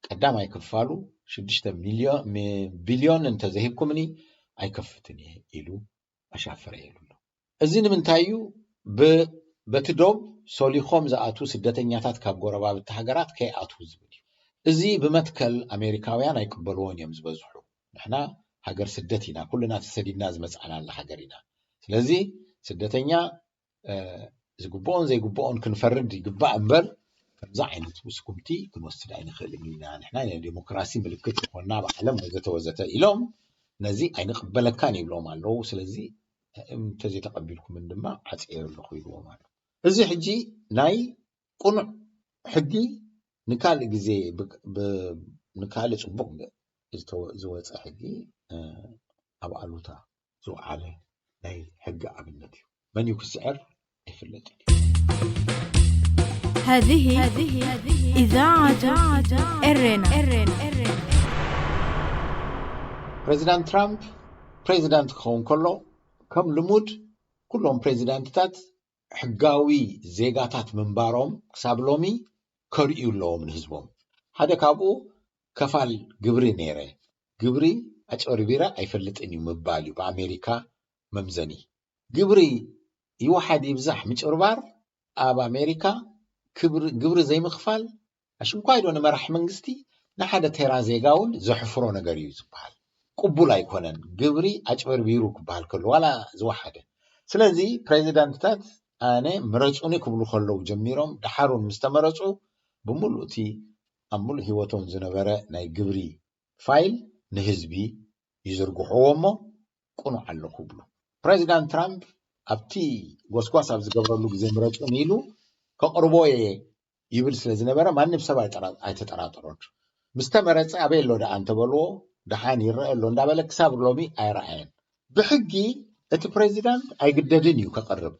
ቀዳማይ ክፋሉ ሽዱሽተ ሚልዮን፣ ሚ-፣ ቢልዮን እንተዘይሂብኩምኒ ኣይከፍትን እየ ኢሉ ኣሻፈረ ኢሉ ኣሎ። እዚ ንምንታይ እዩ? ብ-፣ በቲ ዶብ ሶሊኾም ዝኣትዉ ስደተኛታት ካብ ጎረባብቲ ሃገራት ከይኣትዉ ዝብል እዩ። እዚ ብመትከል ኣሜሪካውያን ኣይቅበልዎን እዮም ዝበዝሑ። ንሕና ሃገር ስደት ኢና፣ ኩልና ተሰዲድና ዝመጻእናላ ሃገር ኢና። ስለዚ ስደተኛ፣ እ፣ ዝግብኦን ዘይግብኦን ክንፈርድ ይግባእ እምበር፣ ከምዚ ዓይነት ስጉምቲ ክንወስድ ኣይንኽእልን ኢና። ንሕና ናይ ዴሞክራሲ ምልክት ዝኾንና ኣብ ዓለም ወዘተ ወዘተ ኢሎም፣ ነዚ ኣይንቕበለካን ይብሎም ኣለዉ። ስለዚ እንተዘይተቐቢልኩምን ድማ ዓፅየ ኣለኹ ይብዎም ኣሎ። እዚ ሕጂ ናይ ቅኑዕ ሕጊ ንካልእ ግዜ ብ-፣ ብ-፣ ንካልእ ፅቡቕ ዝተወ-፣ ዝወፀ ሕጊ፣ እ፣ ኣብ ኣሉታ ዝወዓለ ናይ ሕጊ ኣብነት እዩ። መን እዩ ክስዕር ኣይፍለጥን እዩ። هذه إذاعة إرينا. ፕሬዚዳንት ትራምፕ ፕሬዚዳንት ክኸውን ከሎ፣ ከም ልሙድ ኩሎም ፕሬዚዳንትታት ሕጋዊ ዜጋታት ምንባሮም ክሳብ ሎሚ ከርእዩ ኣለዎም ንህዝቦም። ሓደ ካብኡ ከፋል ግብሪ ነይረ፣ ግብሪ ኣጭበርቢረ ኣይፈልጥን እዩ ምባል እዩ ብኣሜሪካ መምዘኒ። ግብሪ ይውሓድ ይብዛሕ ምጭብርባር ኣብ ኣሜሪካ ግብሪ ዘይምኽፋል ኣሽንኳይ ዶ ንመራሕ መንግስቲ ንሓደ ተራ ዜጋ እውን ዘሕፍሮ ነገር እዩ ዝበሃል ቅቡል ኣይኮነን። ግብሪ ኣጭበርቢሩ ክበሃል ከሎ ዋላ ዝወሓደ። ስለዚ ፕሬዚዳንትታት ኣነ ምረፁኒ ክብሉ ከለዉ ጀሚሮም ደሓሩን ምስ ተመረፁ ብምሉእ እቲ ኣብ ምሉእ ህይወቶም ዝነበረ ናይ ግብሪ ፋይል ንህዝቢ ይዝርግሕዎ እሞ ቅኑዕ ኣለኹ ብሉ። ፕሬዚዳንት ትራምፕ ኣብቲ ጎስጓስ ኣብ ዝገብረሉ ግዜ ምረፁኒ ኢሉ ከቕርቦ እየ ይብል ስለ ዝነበረ ማንም ሰብ ኣይጠራጠሮን። ምስ ተመረፀ ኣበይ ኣሎ ደኣ እንተበልዎ ደሓን ይረአ ኣሎ እንዳበለ ክሳብ ሎሚ ኣይረኣየን። ብሕጊ እቲ ፕሬዚዳንት ኣይግደድን እዩ ከቕርብ።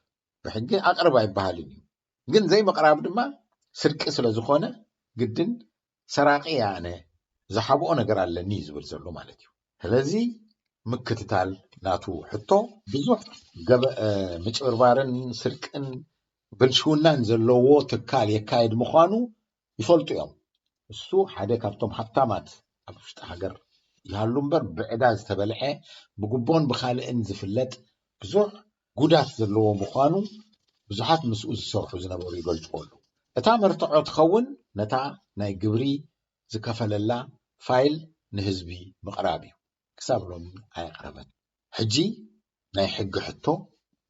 ብሕጊ ኣቕርብ ኣይበሃልን እዩ። ግን ዘይምቕራብ ድማ ስርቂ ስለ ዝኾነ ግድን ሰራቂ እየ ኣነ ዝሓብኦ ነገር ኣለኒ እዩ ዝብል ዘሎ ማለት እዩ። ስለዚ ምክትታል ናቱ ሕቶ ብዙሕ ምጭብርባርን ስርቅን ብልሽውናን ዘለዎ ትካል የካየድ ምዃኑ ይፈልጡ እዮም። እሱ ሓደ ካብቶም ሃብታማት ኣብ ውሽጢ ሃገር ይሃሉ እምበር ብዕዳ ዝተበልዐ ብጉቦን ብካልእን ዝፍለጥ ብዙሕ ጉዳት ዘለዎ ምዃኑ ብዙሓት ምስኡ ዝሰርሑ ዝነበሩ ይገልፅዎ ኣለዉ። እታ መርትዖ ትኸውን ነታ ናይ ግብሪ ዝከፈለላ ፋይል ንህዝቢ ምቕራብ እዩ። ክሳብ ሎሚ ኣየቕረበን። ሕጂ ናይ ሕጊ ሕቶ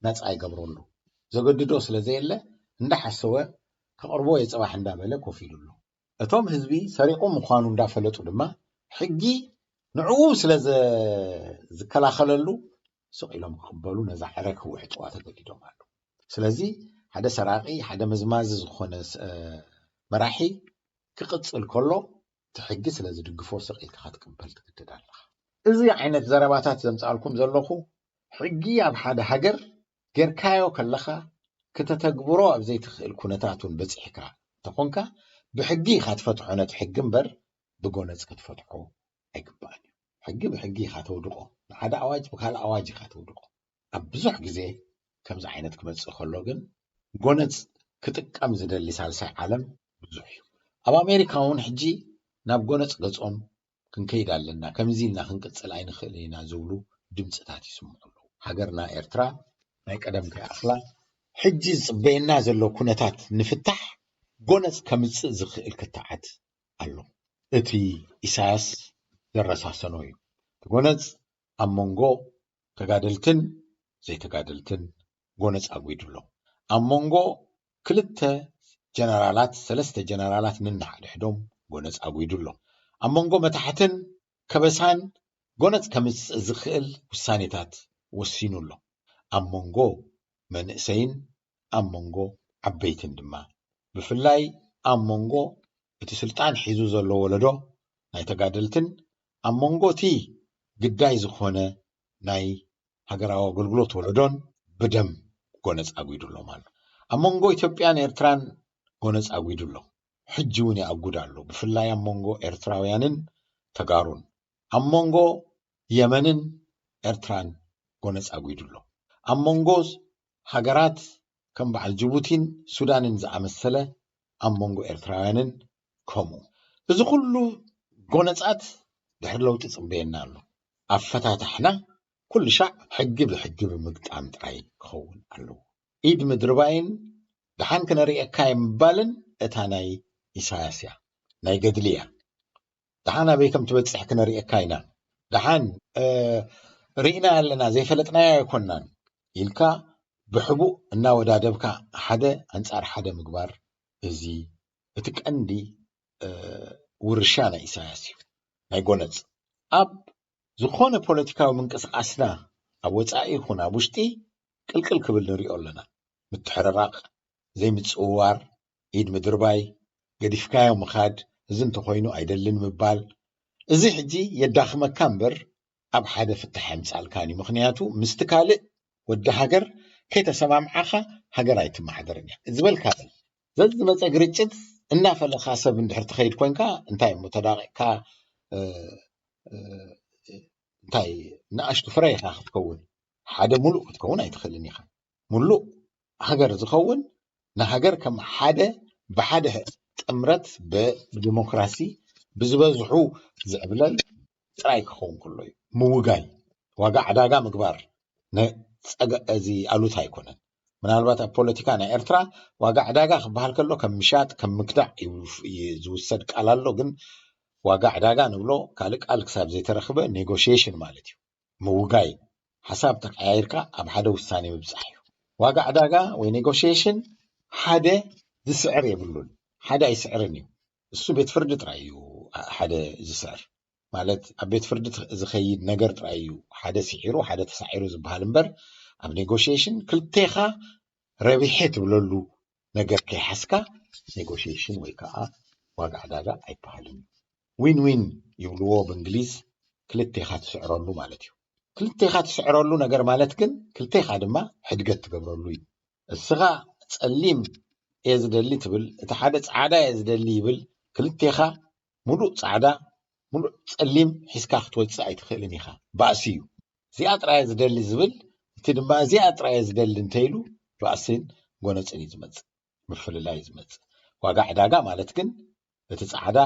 ናፃ ይገብረሉ። ዘገድዶ ስለ ዘየለ እንዳሓሰወ ከቕርቦ የፅባሕ እንዳበለ ኮፍ ኢሉ ኣሎ። እቶም ህዝቢ ሰሪቑ ምዃኑ እንዳፈለጡ ድማ ሕጊ ንዕኡ ስለ ዝከላኸለሉ ስቕ ኢሎም ክቕበሉ ነዛ ዕረ ክውሕጥዋ ተገዲዶም ኣለዉ። ስለዚ ሓደ ሰራቒ ሓደ መዝማዚ ዝኾነ መራሒ ክቕፅል ከሎ እቲ ሕጊ ስለ ዝድግፎ ስቕ ኢልካ ክትቅበል ትግደድ ኣለኻ። እዚ ዓይነት ዘረባታት ዘምፃልኩም ዘለኹ ሕጊ ኣብ ሓደ ሃገር ጌርካዮ ከለኻ ክተተግብሮ ኣብ ዘይትኽእል ኩነታት እውን በፂሕካ እንተኾንካ ብሕጊ ኢኻ ትፈትሖ ነቲ ሕጊ እምበር ብጎነፅ ክትፈትሖ ኣይግባእን እዩ። ሕጊ ብሕጊ ኢኻ ተውድቆ። ንሓደ ኣዋጅ ብካልእ ኣዋጅ ኢኻ ተውድቆ። ኣብ ብዙሕ ግዜ ከምዚ ዓይነት ክመፅእ ከሎ ግን ጎነፅ ክጥቀም ዝደሊ ሳልሳይ ዓለም ብዙሕ እዩ። ኣብ ኣሜሪካ እውን ሕጂ ናብ ጎነፅ ገፆም ክንከይድ ኣለና፣ ከምዚ ኢልና ክንቅፅል ኣይንኽእልን ኢና ዝብሉ ድምፅታት ይስምዑ ኣለዉ። ሃገርና ኤርትራ ናይ ቀደም ከይኣኽላ ሕጂ ዝፅበየና ዘሎ ኩነታት ንፍታሕ ጎነፅ ከምፅእ ዝኽእል ክትዓት ኣሎ። እቲ ኢሳያስ ዘረሳሰኖ እዩ። እቲ ጎነፅ ኣብ መንጎ ተጋደልትን ዘይተጋደልትን ጎነፅ ኣጒዱ ኣሎ። ኣብ መንጎ ክልተ ጀነራላት ሰለስተ ጀነራላት ነንሓድሕዶም ጎነፅ ኣጒዱ ኣሎ። ኣብ መንጎ መታሕትን ከበሳን ጎነፅ ከምፅእ ዝኽእል ውሳኔታት ወሲኑ ኣሎ። ኣብ መንጎ መንእሰይን ኣብ መንጎ ዓበይትን ድማ ብፍላይ ኣብ መንጎ እቲ ስልጣን ሒዙ ዘሎ ወለዶ ናይ ተጋደልትን ኣብ መንጎ እቲ ግዳይ ዝኾነ ናይ ሃገራዊ ኣገልግሎት ወለዶን ብደም ጎነፅ ኣጒዱ ኣሎ ማለት ኣብ መንጎ ኢትዮጵያን ኤርትራን ጎነፅ ኣጒዱ ኣሎ። ሕጂ እውን ይኣጉድ ኣሎ። ብፍላይ ኣብ መንጎ ኤርትራውያንን ተጋሩን ኣብ መንጎ የመንን ኤርትራን ጎነፅ ኣጒዱ ኣሎ። ኣብ መንጎ ሃገራት ከም በዓል ጅቡቲን ሱዳንን ዝኣመሰለ ኣብ መንጎ ኤርትራውያንን ከምኡ። እዚ ኩሉ ጎነፃት ድሕሪ ለውጢ ፅበየና ኣሎ። ኣፈታታሕና ኩሉ ሻዕ ሕጊ ብሕጊ ብምግጣም ጥራይ ክኸውን ኣለዎ። ኢድ ምድርባይን ደሓን ክነርእየካ ምባልን እታ ናይ ኢሳያስ እያ፣ ናይ ገድሊ እያ። ደሓን ኣበይ ከም ትበፅሕ ክነርእየካ ኢና። ደሓን ርኢና ኣለና ዘይፈለጥናዮ ኣይኮናን ኢልካ ብሕቡእ እናወዳደብካ ሓደ ኣንፃር ሓደ ምግባር እዚ እቲ ቀንዲ ውርሻ ናይ ኢሳያስ እዩ። ናይ ጎነፅ ኣብ ዝኾነ ፖለቲካዊ ምንቅስቃስና ኣብ ወፃኢ ይኹን ኣብ ውሽጢ ቅልቅል ክብል ንሪኦ ኣለና። ምትሕርራቕ፣ ዘይምፅውዋር፣ ኢድ ምድርባይ፣ ገዲፍካዮ ምኻድ፣ እዚ እንተኾይኑ ኣይደልን ምባል፣ እዚ ሕጂ የዳኽመካ እምበር ኣብ ሓደ ፍታሕ የምፃልካን እዩ። ምኽንያቱ ምስቲ ካልእ ወዲ ሃገር ከይተሰማምዓኻ ሃገር ኣይትመሓደርን እያ ዝበልካ በል። ዘዝመፀ ግርጭት እናፈለኻ ሰብ እንድሕር ትኸይድ ኮንካ እንታይ እሞ ተዳቂቕካ እንታይ ንኣሽቱ ፍረ ኢኻ ክትከውን፣ ሓደ ሙሉእ ክትከውን ኣይትኽእልን ኢኻ። ሙሉእ ሃገር ዝኸውን ንሃገር ከም ሓደ ብሓደ ጥምረት ብዲሞክራሲ ብዝበዝሑ ዝዕብለል ጥራይ ክኸውን ከሎ እዩ። ምውጋይ፣ ዋጋ ዕዳጋ ምግባር ነፀገ እዚ ኣሉታ ኣይኮነን። ምናልባት ኣብ ፖለቲካ ናይ ኤርትራ ዋጋ ዕዳጋ ክበሃል ከሎ ከም ምሻጥ፣ ከም ምግዳዕ እዩ ዝውሰድ ቃል ኣሎ። ግን ዋጋ ዕዳጋ ንብሎ ካልእ ቃል ክሳብ ዘይተረኽበ ኔጎሽዬሽን ማለት እዩ። ምውጋይ፣ ሓሳብ ተቀያይርካ ኣብ ሓደ ውሳኔ ምብጻሕ እዩ። ዋጋ ዕዳጋ ወይ ኔጎሽዬሽን ሓደ ዝስዕር የብሉን፣ ሓደ ኣይስዕርን እዩ። እሱ ቤት ፍርዲ ጥራይ እዩ ሓደ ዝስዕር። ማለት ኣብ ቤት ፍርዲ ዝኸይድ ነገር ጥራይ እዩ ሓደ ስዒሩ ሓደ ተሳዒሩ ዝበሃል እምበር፣ ኣብ ኔጎሽዬሽን ክልቴኻ ረቢሐ ትብለሉ ነገር ከይሓዝካ ኔጎሽዬሽን ወይ ከዓ ዋጋ ዕዳጋ ኣይበሃልን። ዊን ዊን ይብልዎ ብእንግሊዝ፣ ክልቴኻ ትስዕረሉ ማለት እዩ። ክልቴኻ ትስዕረሉ ነገር ማለት ግን ክልቴኻ ድማ ሕድገት ትገብረሉ እዩ። እስኻ ጸሊም እየ ዝደሊ ትብል፣ እቲ ሓደ ጻዕዳ እየ ዝደሊ ይብል፣ ክልቴኻ ሙሉእ ጻዕዳ ሙሉእ ጸሊም ሒዝካ ክትወጽእ ኣይትኽእልን ኢኻ። ባእሲ እዩ። እዚኣ ጥራይ እየ ዝደሊ ዝብል፣ እቲ ድማ እዚኣ ጥራይ እየ ዝደሊ እንተኢሉ ባእስን ጎነጽን እዩ ዝመጽእ፣ ምፍልላይ እዩ ዝመጽእ። ዋጋ ዕዳጋ ማለት ግን እቲ ጻዕዳ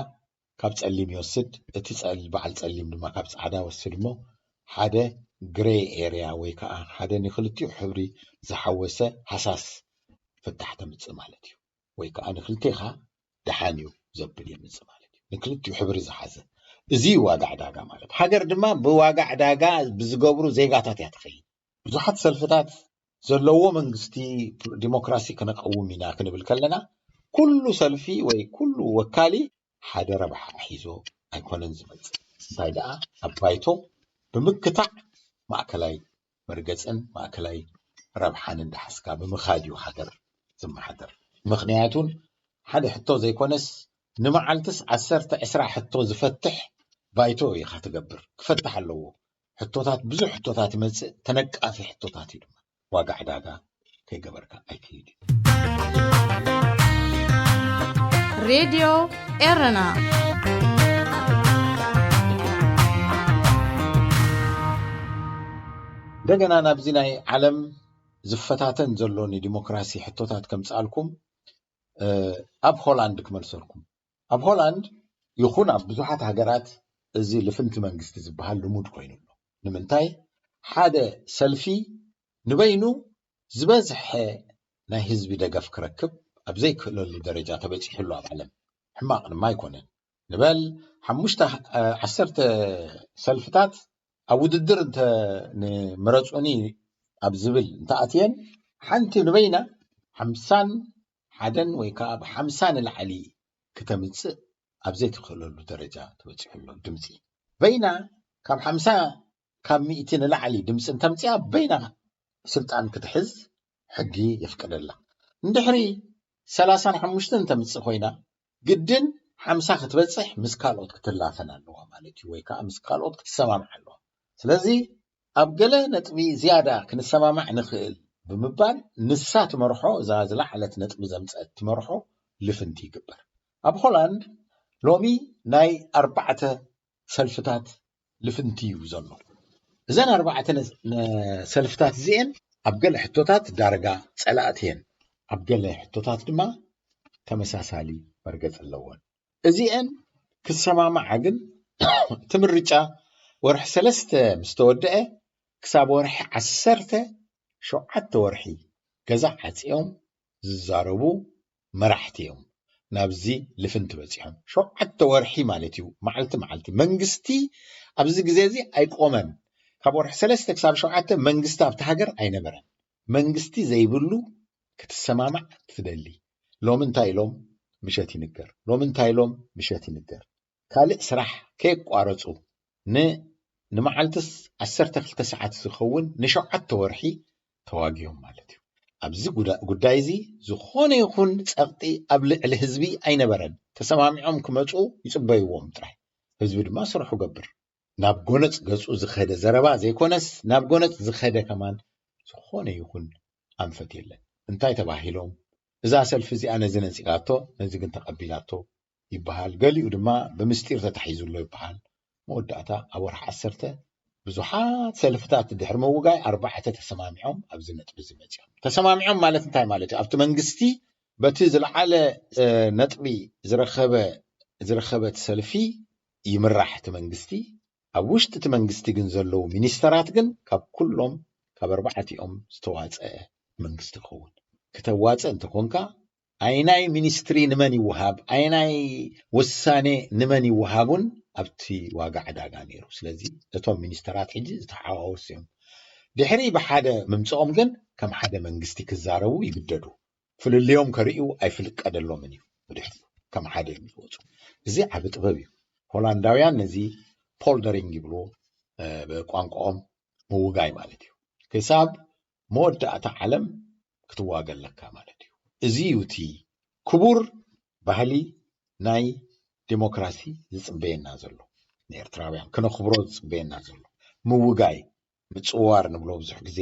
ካብ ጸሊም ይወስድ፣ እቲ ጸል-፣ በዓል ጸሊም ድማ ካብ ጻዕዳ ይወስድ እሞ ሓደ ግሬ ኤርያ ወይ ከዓ ሓደ ንክልቲኡ ሕብሪ ዝሓወሰ ሃሳስ ፍታሕ ተምጽእ ማለት እዩ። ወይ ከዓ ንክልቴኻ ደሓን እዩ ዘብል የምጽእ ማለት እዩ። ንክልቲኡ ሕብሪ ዝሓዘ፣ እዚ እዩ ዋጋ ዕዳጋ ማለት። ሃገር ድማ ብዋጋ ዕዳጋ ብዝገብሩ ዜጋታት እያ ትኸይድ። ብዙሓት ሰልፍታት ዘለዎ መንግስቲ ዲሞክራሲ ክነቐውም ኢና ክንብል ከለና፣ ኩሉ ሰልፊ ወይ ኩሉ ወካሊ ሓደ ረብሓ ሒዞ ኣይኮነን ዝመጽእ። እንታይ ደኣ ኣብ ባይቶ ብምክታዕ ማእከላይ መርገጽን ማእከላይ ረብሓን እንዳሓዝካ ብምኻድ እዩ ሃገር ዝመሓደር። ምኽንያቱን ሓደ ሕቶ ዘይኮነስ ንመዓልትስ ዓሰርተ ዕስራ ሕቶ ዝፈትሕ ባይቶ ኢኻ ትገብር። ክፈትሕ ኣለዎ። ሕቶታት፣ ብዙሕ ሕቶታት ይመጽእ፣ ተነቃፊ ሕቶታት እዩ ድማ። ዋጋ ዕዳጋ ከይገበርካ ኣይክይድ እዩ። ሬድዮ ኤረና። እንደገና ናብዚ ናይ ዓለም ዝፈታተን ዘሎ ንዲሞክራሲ ሕቶታት ከምጽኣልኩም፣ እ፣ ኣብ ሆላንድ ክመልሰልኩም። ኣብ ሆላንድ ይኹን ኣብ ብዙሓት ሃገራት እዚ ልፍንቲ መንግስቲ ዝበሃል ልሙድ ኮይኑ ኣሎ። ንምንታይ? ሓደ ሰልፊ ንበይኑ ዝበዝሐ ናይ ህዝቢ ደገፍ ክረክብ ኣብ ዘይክእለሉ ደረጃ ተበጺሑ ኣሎ ኣብ ዓለም። ሕማቕ ድማ ኣይኮነን። ንበል ሓሙሽተ፣ እ፣ ዓሰርተ ሰልፍታት ኣብ ውድድር እንተ ንምረጹኒ ኣብ ዝብል እንተኣትየን፣ ሓንቲ ንበይና ሓምሳን ሓደን ወይ ከዓ ብሓምሳ ንላዕሊ ክተምጽእ ኣብ ዘይትኽእለሉ ደረጃ ተበጺሑ ኣሎ። ድምፂ በይና ካብ ሓምሳ ካብ ሚእቲ ንላዕሊ ድምፂ እንተምፅኣ በይና ስልጣን ክትሕዝ ሕጊ የፍቅደላ። እንድሕሪ ሰላሳን ሓሙሽተን እንተምፅእ ኮይና ግድን ሓምሳ ክትበፅሕ ምስ ካልኦት ክትላፈን ኣለዋ ማለት እዩ፣ ወይ ከዓ ምስ ካልኦት ክትሰማምዕ ኣለዋ። ስለዚ ኣብ ገለ ነጥቢ ዝያዳ ክንሰማማዕ ንኽእል ብምባል ንሳ ትመርሖ፣ እዛ ዝለዓለት ነጥቢ ዘምፀአት ትመርሖ ልፍንቲ ይግበር። ኣብ ሆላንድ ሎሚ ናይ ኣርባዕተ ሰልፍታት ልፍንቲ እዩ ዘሎ። እዘን ኣርባዕተ ነ-፣ ነ-፣ ሰልፍታት እዚኤን ኣብ ገለ ሕቶታት ዳርጋ ጸላእቲ እየን፣ ኣብ ገለ ሕቶታት ድማ ተመሳሳሊ መርገጽ ኣለወን። እዚኤን ክሰማማዓ ግን እቲ ምርጫ ወርሒ ሰለስተ ምስ ተወደአ ክሳብ ወርሒ ዓሰርተ ሸውዓተ ወርሒ ገዛ ዓጽዮም ዝዛረቡ መራሕቲ እዮም ናብዚ ልፍንቲ በጺሖም። ሸውዓተ ወርሒ ማለት እዩ፣ መዓልቲ መዓልቲ። መንግስቲ ኣብዚ ግዜ እዚ ኣይቆመን። ካብ ወርሒ ሰለስተ ክሳብ ሸውዓተ መንግስቲ ኣብቲ ሃገር ኣይነበረን። መንግስቲ ዘይብሉ ክትሰማማዕ ትደሊ። ሎሚ እንታይ ኢሎም ምሸት ይንገር፣ ሎሚ እንታይ ኢሎም ምሸት ይንገር። ካልእ ስራሕ ከየቋረጹ ን-፣ ንመዓልትስ ዓሰርተ ክልተ ሰዓት ዝኸውን ንሸውዓተ ወርሒ ተዋጊኦም ማለት እዩ። ኣብዚ ጉዳ-፣ ጉዳይ እዚ ዝኾነ ይኹን ጸቕጢ ኣብ ልዕሊ ህዝቢ ኣይነበረን። ተሰማሚዖም ክመጹ ይጽበይዎም ጥራይ። ህዝቢ ድማ ስርሑ ገብር። ናብ ጎነጽ ገጹ ዝኸደ ዘረባ ዘይኮነስ ናብ ጎነጽ ዝኸደ ከማን ዝኾነ ይኹን ኣንፈት የለን። እንታይ ተባሂሎም? እዛ ሰልፊ እዚኣ ነዚ ነጺጋቶ፣ ነዚ ግን ተቐቢላቶ ይበሃል። ገሊኡ ድማ ብምስጢር ተታሒዙ ኣሎ ይበሃል። መወዳእታ ኣብ ወርሒ ዓሰርተ ብዙሓት ሰልፍታት ድሕሪ ምውጋይ ኣርባዕተ ተሰማሚዖም ኣብዚ ነጥቢ እዚ መጺኦም። ተሰማሚዖም ማለት እንታይ ማለት እዩ? ኣብቲ መንግስቲ በቲ ዝለዓለ፣ እ፣ ነጥቢ ዝረኸበ፣ ዝረኸበት ሰልፊ ይምራሕ እቲ መንግስቲ። ኣብ ውሽጢ እቲ መንግስቲ ግን ዘለዉ ሚኒስተራት ግን ካብ ኩሎም፣ ካብ ኣርባዕቲኦም ዝተዋጸአ መንግስቲ ክኸውን። ክተዋፅእ እንተኾንካ ኣይናይ ሚኒስትሪ ንመን ይወሃብ፣ ኣይናይ ውሳኔ ንመን ይወሃቡን ኣብቲ ዋጋ ዕዳጋ ነይሩ። ስለዚ እቶም ሚኒስተራት ሕጂ ዝተሓዋወሱ እዮም። ድሕሪ ብሓደ ምምፅኦም ግን ከም ሓደ መንግስቲ ክዛረቡ ይግደዱ። ፍልልዮም ከርእዩ ኣይፍልቀደሎምን እዩ። ብድሕሪ ከም ሓደ እዮም ዝወፁ። እዚ ዓቢ ጥበብ እዩ። ሆላንዳውያን ነዚ ፖልደሪንግ ይብልዎ፣ ብቋንቋኦም ምውጋይ ማለት እዩ። ክሳብ መወዳእታ ዓለም ክትዋገ ኣለካ ማለት እዩ። እዚ እዩ እቲ ክቡር ባህሊ ናይ ዴሞክራሲ ዝፅበየና ዘሎ፣ ንኤርትራውያን ክነኽብሮ ዝፅበየና ዘሎ። ምውጋይ፣ ምፅዋር ንብሎ ብዙሕ ግዜ፣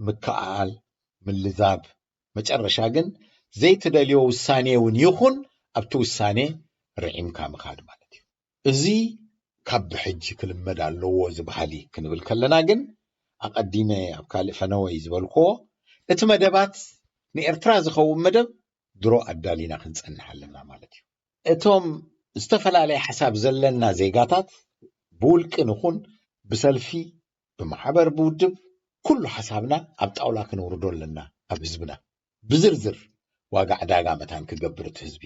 ምክኣል፣ ምልዛብ፣ መጨረሻ ግን ዘይትደልዮ ውሳኔ እውን ይኹን ኣብቲ ውሳኔ ርዒምካ ምኻድ ማለት እዩ። እዚ ካብ ብሕጂ ክልመድ ኣለዎ ዝበሃል እዩ ክንብል ከለና ግን ኣቐዲመ ኣብ ካልእ ፈነወይ ዝበልክዎ እቲ መደባት ንኤርትራ ዝኸውን መደብ ድሮ ኣዳሊና ክንጸንሕ ኣለና ማለት እዩ። እቶም ዝተፈላለየ ሓሳብ ዘለና ዜጋታት ብውልቂ ንኹን ብሰልፊ ብማሕበር ብውድብ ኩሉ ሓሳብና ኣብ ጣውላ ክነውርዶ ኣለና ኣብ ህዝብና። ብዝርዝር ዋጋ ዕዳጋ መታን ክገብር እቲ ህዝቢ።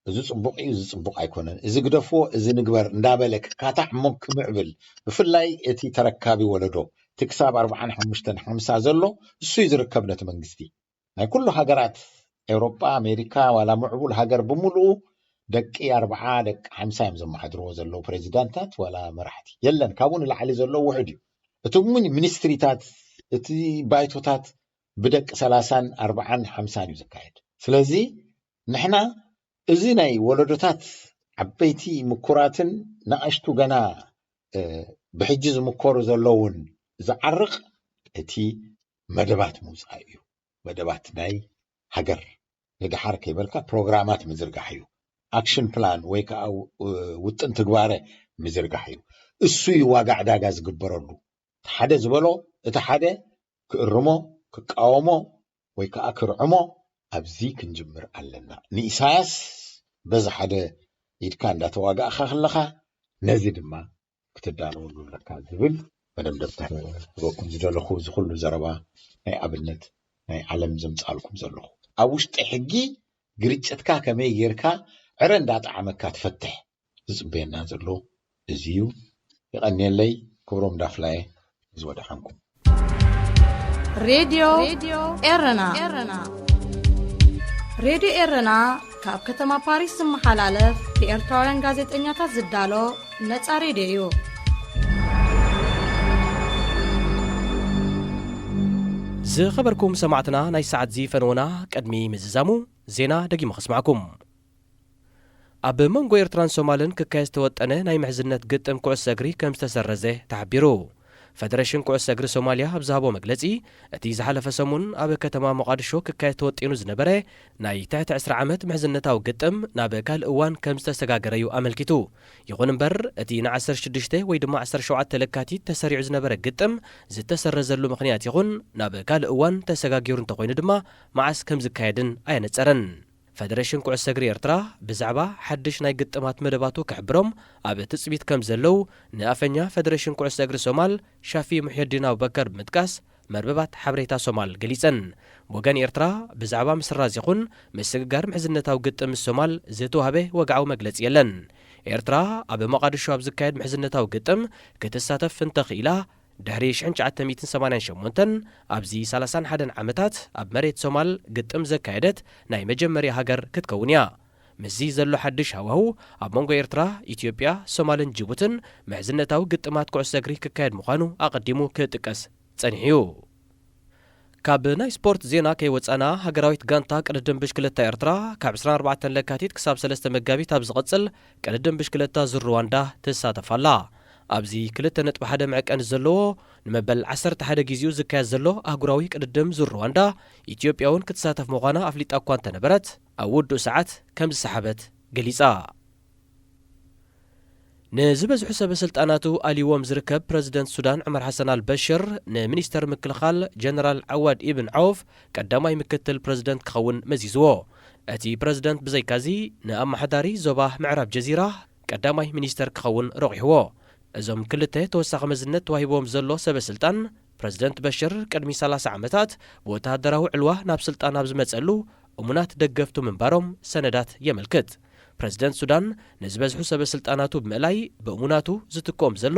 እዚ ጽቡቕ እዩ፣ እዚ ጽቡቕ ኣይኮነን፣ እዚ ግደፍዎ፣ እዚ ንግበር እንዳበለ ክካታዕ እሞ ክምዕብል፣ ብፍላይ እቲ ተረካቢ ወለዶ እቲ ክሳብ ኣርብዓን ሓሙሽተን ሓምሳ ዘሎ እሱ እዩ ዝርከብ ነቲ መንግስቲ። ናይ ኩሉ ሃገራት ኤውሮጳ፣ ኣሜሪካ፣ ዋላ ምዕቡል ሃገር ብምሉኡ ደቂ ኣርብዓ ደቂ ሓምሳ እዮም ዘመሓድርዎ ዘለዉ ፕሬዚዳንታት ዋላ መራሕቲ የለን። ካብኡ ንላዕሊ ዘሎ ውሑድ እዩ። እቲ እውን ሚኒስትሪታት እቲ ባይቶታት ብደቂ ሰላሳን ኣርብዓን ሓምሳን እዩ ዝካየድ። ስለዚ ንሕና እዚ ናይ ወለዶታት ዓበይቲ ምኩራትን ንኣሽቱ ገና ብሕጂ ዝምኮሩ ዘለውን ዝዓርቕ እቲ መደባት ምውፃእ እዩ። መደባት ናይ ሃገር ንድሓር ከይበልካ ፕሮግራማት ምዝርጋሕ እዩ። ኣክሽን ፕላን ወይ ከዓ ውጥን ትግባረ ምዝርጋሕ እዩ። እሱ እዩ ዋጋ ዕዳጋ ዝግበረሉ። ሓደ ዝበሎ እቲ ሓደ ክእርሞ፣ ክቃወሞ ወይ ከዓ ክርዕሞ ኣብዚ ክንጅምር ኣለና። ንኢሳያስ በዚ ሓደ ኢድካ እንዳተዋጋእካ ከለኻ ነዚ ድማ ክትዳለወሉ ኣለካ ዝብል መደምደምታ ክበኩም ዝደለኹ። እዚ ኩሉ ዘረባ ናይ ኣብነት ናይ ዓለም ዘምፃልኩም ዘለኹ ኣብ ውሽጢ ሕጊ ግርጭትካ ከመይ ጌርካ ዕረ እንዳጣዕመካ ትፈትሕ ዝፅበየና ዘሎ እዚ እዩ። ይቐንየለይ ክብሮም ዳፍላየ ዝወደሓንኩም። ሬድዮ ኤረና። ሬድዮ ኤረና ካብ ከተማ ፓሪስ ዝመሓላለፍ ብኤርትራውያን ጋዜጠኛታት ዝዳሎ ነጻ ሬድዮ እዩ። ዝኸበርኩም ሰማዕትና፣ ናይ ሰዓት እዚ ፈነወና። ቅድሚ ምዝዛሙ ዜና ደጊሙ ከስማዕኩም። ኣብ መንጎ ኤርትራን ሶማልን ክካየድ ዝተወጠነ ናይ ምሕዝነት ግጥም ኩዕሶ እግሪ ከም ዝተሰረዘ ተሓቢሩ። ፈደረሽን ኩዕሶ እግሪ ሶማልያ ኣብ ዝሃቦ መግለጺ፣ እቲ ዝሓለፈ ሰሙን ኣብ ከተማ ሞቓድሾ ክካየድ ተወጢኑ ዝነበረ ናይ ትሕቲ ዕስራ ዓመት ምሕዝነታዊ ግጥም ናብ ካልእ እዋን ከም ዝተሰጋገረ እዩ ኣመልኪቱ። ይኹን እምበር፣ እቲ ን ዓሰርተ ሽዱሽተ ወይ ድማ ዓሰርተ ሸውዓተ ለካቲት ተሰሪዑ ዝነበረ ግጥም ዝተሰረዘሉ ምኽንያት ይኹን ናብ ካልእ እዋን ተሰጋጊሩ እንተኾይኑ ድማ መዓስ ከም ዝካየድን ኣየነጸረን። ፈደረሽን ኩዕሶ እግሪ ኤርትራ ብዛዕባ ሓድሽ ናይ ግጥማት መደባቱ ክሕብሮም ኣብ ትጽቢት ከም ዘለዉ ንኣፈኛ ፈደረሽን ኩዕሶ እግሪ ሶማል ሻፊ ሙሕየዲን ኣቡበከር ብምጥቃስ መርበባት ሓበሬታ ሶማል ገሊጸን። ብወገን ኤርትራ ብዛዕባ ምስራዝ ይኹን ምስግጋር ምሕዝነታዊ ግጥም ምስ ሶማል ዝተዋህበ ወግዓዊ መግለጺ የለን። ኤርትራ ኣብ ሞቓድሾ ኣብ ዝካየድ ምሕዝነታዊ ግጥም ክትሳተፍ እንተኽኢላ ድሕሪ ሽሕን ትሽዓተ ሚእትን ሰማንያን ሸሞንተን ኣብዚ ሰላሳን ሓደን ዓመታት ኣብ መሬት ሶማል ግጥም ዘካየደት ናይ መጀመርያ ሃገር ክትከውን እያ። ምስዚ ዘሎ ሓድሽ ሃዋሁ ኣብ መንጎ ኤርትራ፣ ኢትዮጵያ፣ ሶማልን ጅቡትን ምሕዝነታዊ ግጥማት ኩዕሶ እግሪ ክካየድ ምዃኑ ኣቐዲሙ ክጥቀስ ጸኒሑ እዩ። ካብ ናይ ስፖርት ዜና ከይወጻና፣ ሃገራዊት ጋንታ ቅድድም ብሽክለታ ኤርትራ ካብ ዕስራን ኣርባዕተን ለካቲት ክሳብ ሰለስተ መጋቢት ኣብ ዝቕጽል ቅድድም ብሽክለታ ዙር ሩዋንዳ ትሳተፍ ኣላ። ኣብዚ ክልተ ነጥቢ ሓደ መዕቀኒ ዘለዎ ንመበል ዓሰርተ ሓደ ግዜኡ ዝካየድ ዘሎ ኣህጉራዊ ቅድድም ዙር ሩዋንዳ፣ ኢትዮጵያ እውን ክትሳተፍ ምዃና ኣፍሊጣ እኳ እንተነበረት፣ ኣብ ውዱእ ሰዓት ከም ዝሰሓበት ገሊጻ። ንዝበዝሑ ሰበ ስልጣናቱ ኣልይዎም ዝርከብ ፕረዚደንት ሱዳን ዑመር ሓሰን ኣልበሽር፣ ንሚኒስተር ምክልኻል ጀነራል ዓዋድ ኢብን ዓውፍ ቀዳማይ ምክትል ፕረዚደንት ክኸውን መዚዝዎ። እቲ ፕረዚደንት ብዘይካዚ ንኣመሓዳሪ ዞባ ምዕራብ ጀዚራ ቀዳማይ ሚኒስተር ክኸውን ረቑሕዎ። እዞም ክልተ ተወሳኺ መዝነት ተዋሂብዎም ዘሎ ሰበ ስልጣን ፕረዚደንት በሽር ቅድሚ ሰላሳ ዓመታት ብወተሃደራዊ ዕልዋ ናብ ስልጣን ኣብ ዝመጸሉ እሙናት ደገፍቱ ምንባሮም ሰነዳት የመልክት። ፕረዚደንት ሱዳን ንዝበዝሑ ሰበ ስልጣናቱ ብምእላይ ብእሙናቱ ዝትክኦም ዘሎ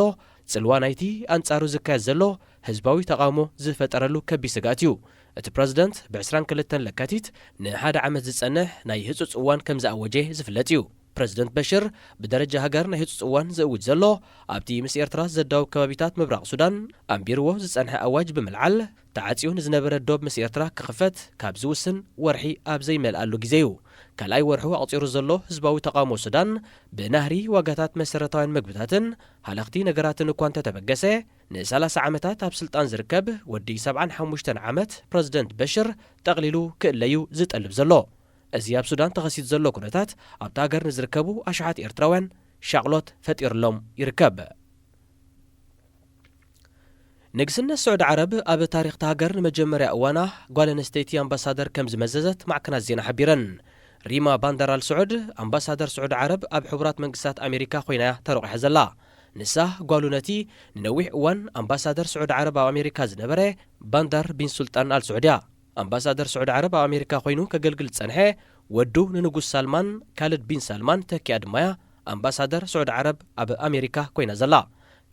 ጽልዋ ናይቲ ኣንጻሩ ዝካየድ ዘሎ ህዝባዊ ተቓውሞ ዝፈጠረሉ ከቢድ ስግኣት እዩ። እቲ ፕረዚደንት ብ22 ለካቲት ንሓደ ዓመት ዝጸንሕ ናይ ህጹጽ እዋን ከም ዝኣወጀ ዝፍለጥ እዩ። ፕረዚደንት በሽር ብደረጃ ሃገር ናይ ህጹጽ እዋን ዝእውጅ ዘሎ ኣብቲ ምስ ኤርትራ ዘዳውብ ከባቢታት ምብራቕ ሱዳን ኣንቢርዎ ዝጸንሐ ኣዋጅ ብምልዓል ተዓጽዩ ንዝነበረ ዶብ ምስ ኤርትራ ክኽፈት ካብ ዝውስን ወርሒ ኣብ ዘይመልኣሉ ግዜ እዩ። ካልኣይ ወርሑ ኣቕጺሩ ዘሎ ህዝባዊ ተቓውሞ ሱዳን ብናህሪ ዋጋታት መሰረታውያን መግብታትን ሃለኽቲ ነገራትን እኳ እንተተበገሰ ን30 ዓመታት ኣብ ስልጣን ዝርከብ ወዲ 75 ዓመት ፕረዚደንት በሽር ጠቕሊሉ ክእለዩ ዝጠልብ ዘሎ። እዚ ኣብ ሱዳን ተኸሲቱ ዘሎ ኩነታት ኣብታ ሃገር ንዝርከቡ ኣሽሓት ኤርትራውያን ሻቕሎት ፈጢርሎም ይርከብ። ንግስነት ስዑድ ዓረብ ኣብ ታሪኽቲ ሃገር ንመጀመርያ እዋና ጓል ኣንስተይቲ ኣምባሳደር ከም ዝመዘዘት ማዕከናት ዜና ሓቢረን። ሪማ ባንደር ኣል ስዑድ ኣምባሳደር ስዑድ ዓረብ ኣብ ሕቡራት መንግስታት ኣሜሪካ ኮይና እያ ተረቑሐ ዘላ። ንሳ ጓሉ ነቲ ንነዊሕ እዋን ኣምባሳደር ስዑድ ዓረብ ኣብ ኣሜሪካ ዝነበረ ባንዳር ቢን ሱልጣን ኣል ስዑድ እያ። ኣምባሳደር ስዑድ ዓረብ ኣብ ኣሜሪካ ኮይኑ ከገልግል ዝጸንሐ ወዱ ንንጉስ ሳልማን ካልድ ቢን ሳልማን ተኪኣ ድማ እያ ኣምባሳደር ስዑድ ዓረብ ኣብ ኣሜሪካ ኮይና ዘላ።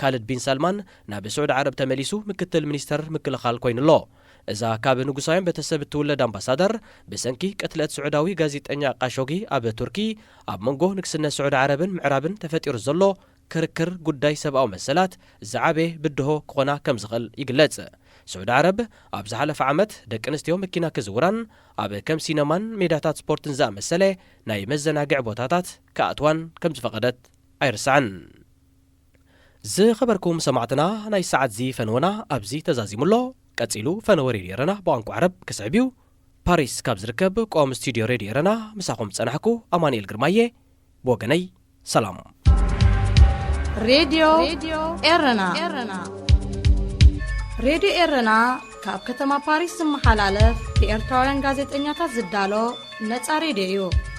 ካልድ ቢን ሳልማን ናብ ስዑድ ዓረብ ተመሊሱ ምክትል ሚኒስተር ምክልኻል ኮይኑ ኣሎ። እዛ ካብ ንጉሳውያን ቤተሰብ እትውለድ ኣምባሳደር ብሰንኪ ቅትለት ስዑዳዊ ጋዜጠኛ ቃሾጊ ኣብ ቱርኪ ኣብ መንጎ ንግስነት ስዑድ ዓረብን ምዕራብን ተፈጢሩ ዘሎ ክርክር ጉዳይ ሰብኣዊ መሰላት ዝዓበየ ብድሆ ክኾና ከም ዝኽእል ይግለጽ። ስዑድ ዓረብ ኣብ ዝሓለፈ ዓመት ደቂ ኣንስትዮ መኪና ክዝውራን ኣብ ከም ሲነማን ሜዳታት ስፖርትን ዝኣመሰለ ናይ መዘናግዒ ቦታታት ክኣትዋን ከም ዝፈቐደት ኣይርሳዕን። ዝኸበርኩም ሰማዕትና ናይ ሰዓት ዚ ፈነወና ኣብዚ ተዛዚሙ ኣሎ። ቀጺሉ ፈነወ ሬድዮ ኤረና ብቋንቋ ዓረብ ክስዕብ እዩ። ፓሪስ ካብ ዝርከብ ቆም ስቱዲዮ ሬድዮ ኤረና ምሳኹም ጸናሕኩ ኣማኑኤል ግርማየ። ብወገነይ ሰላም። ሬድዮ ኤረና። ሬድዮ ኤረና ካብ ከተማ ፓሪስ ዝመሓላለፍ ብኤርትራውያን ጋዜጠኛታት ዝዳሎ ነጻ ሬድዮ እዩ።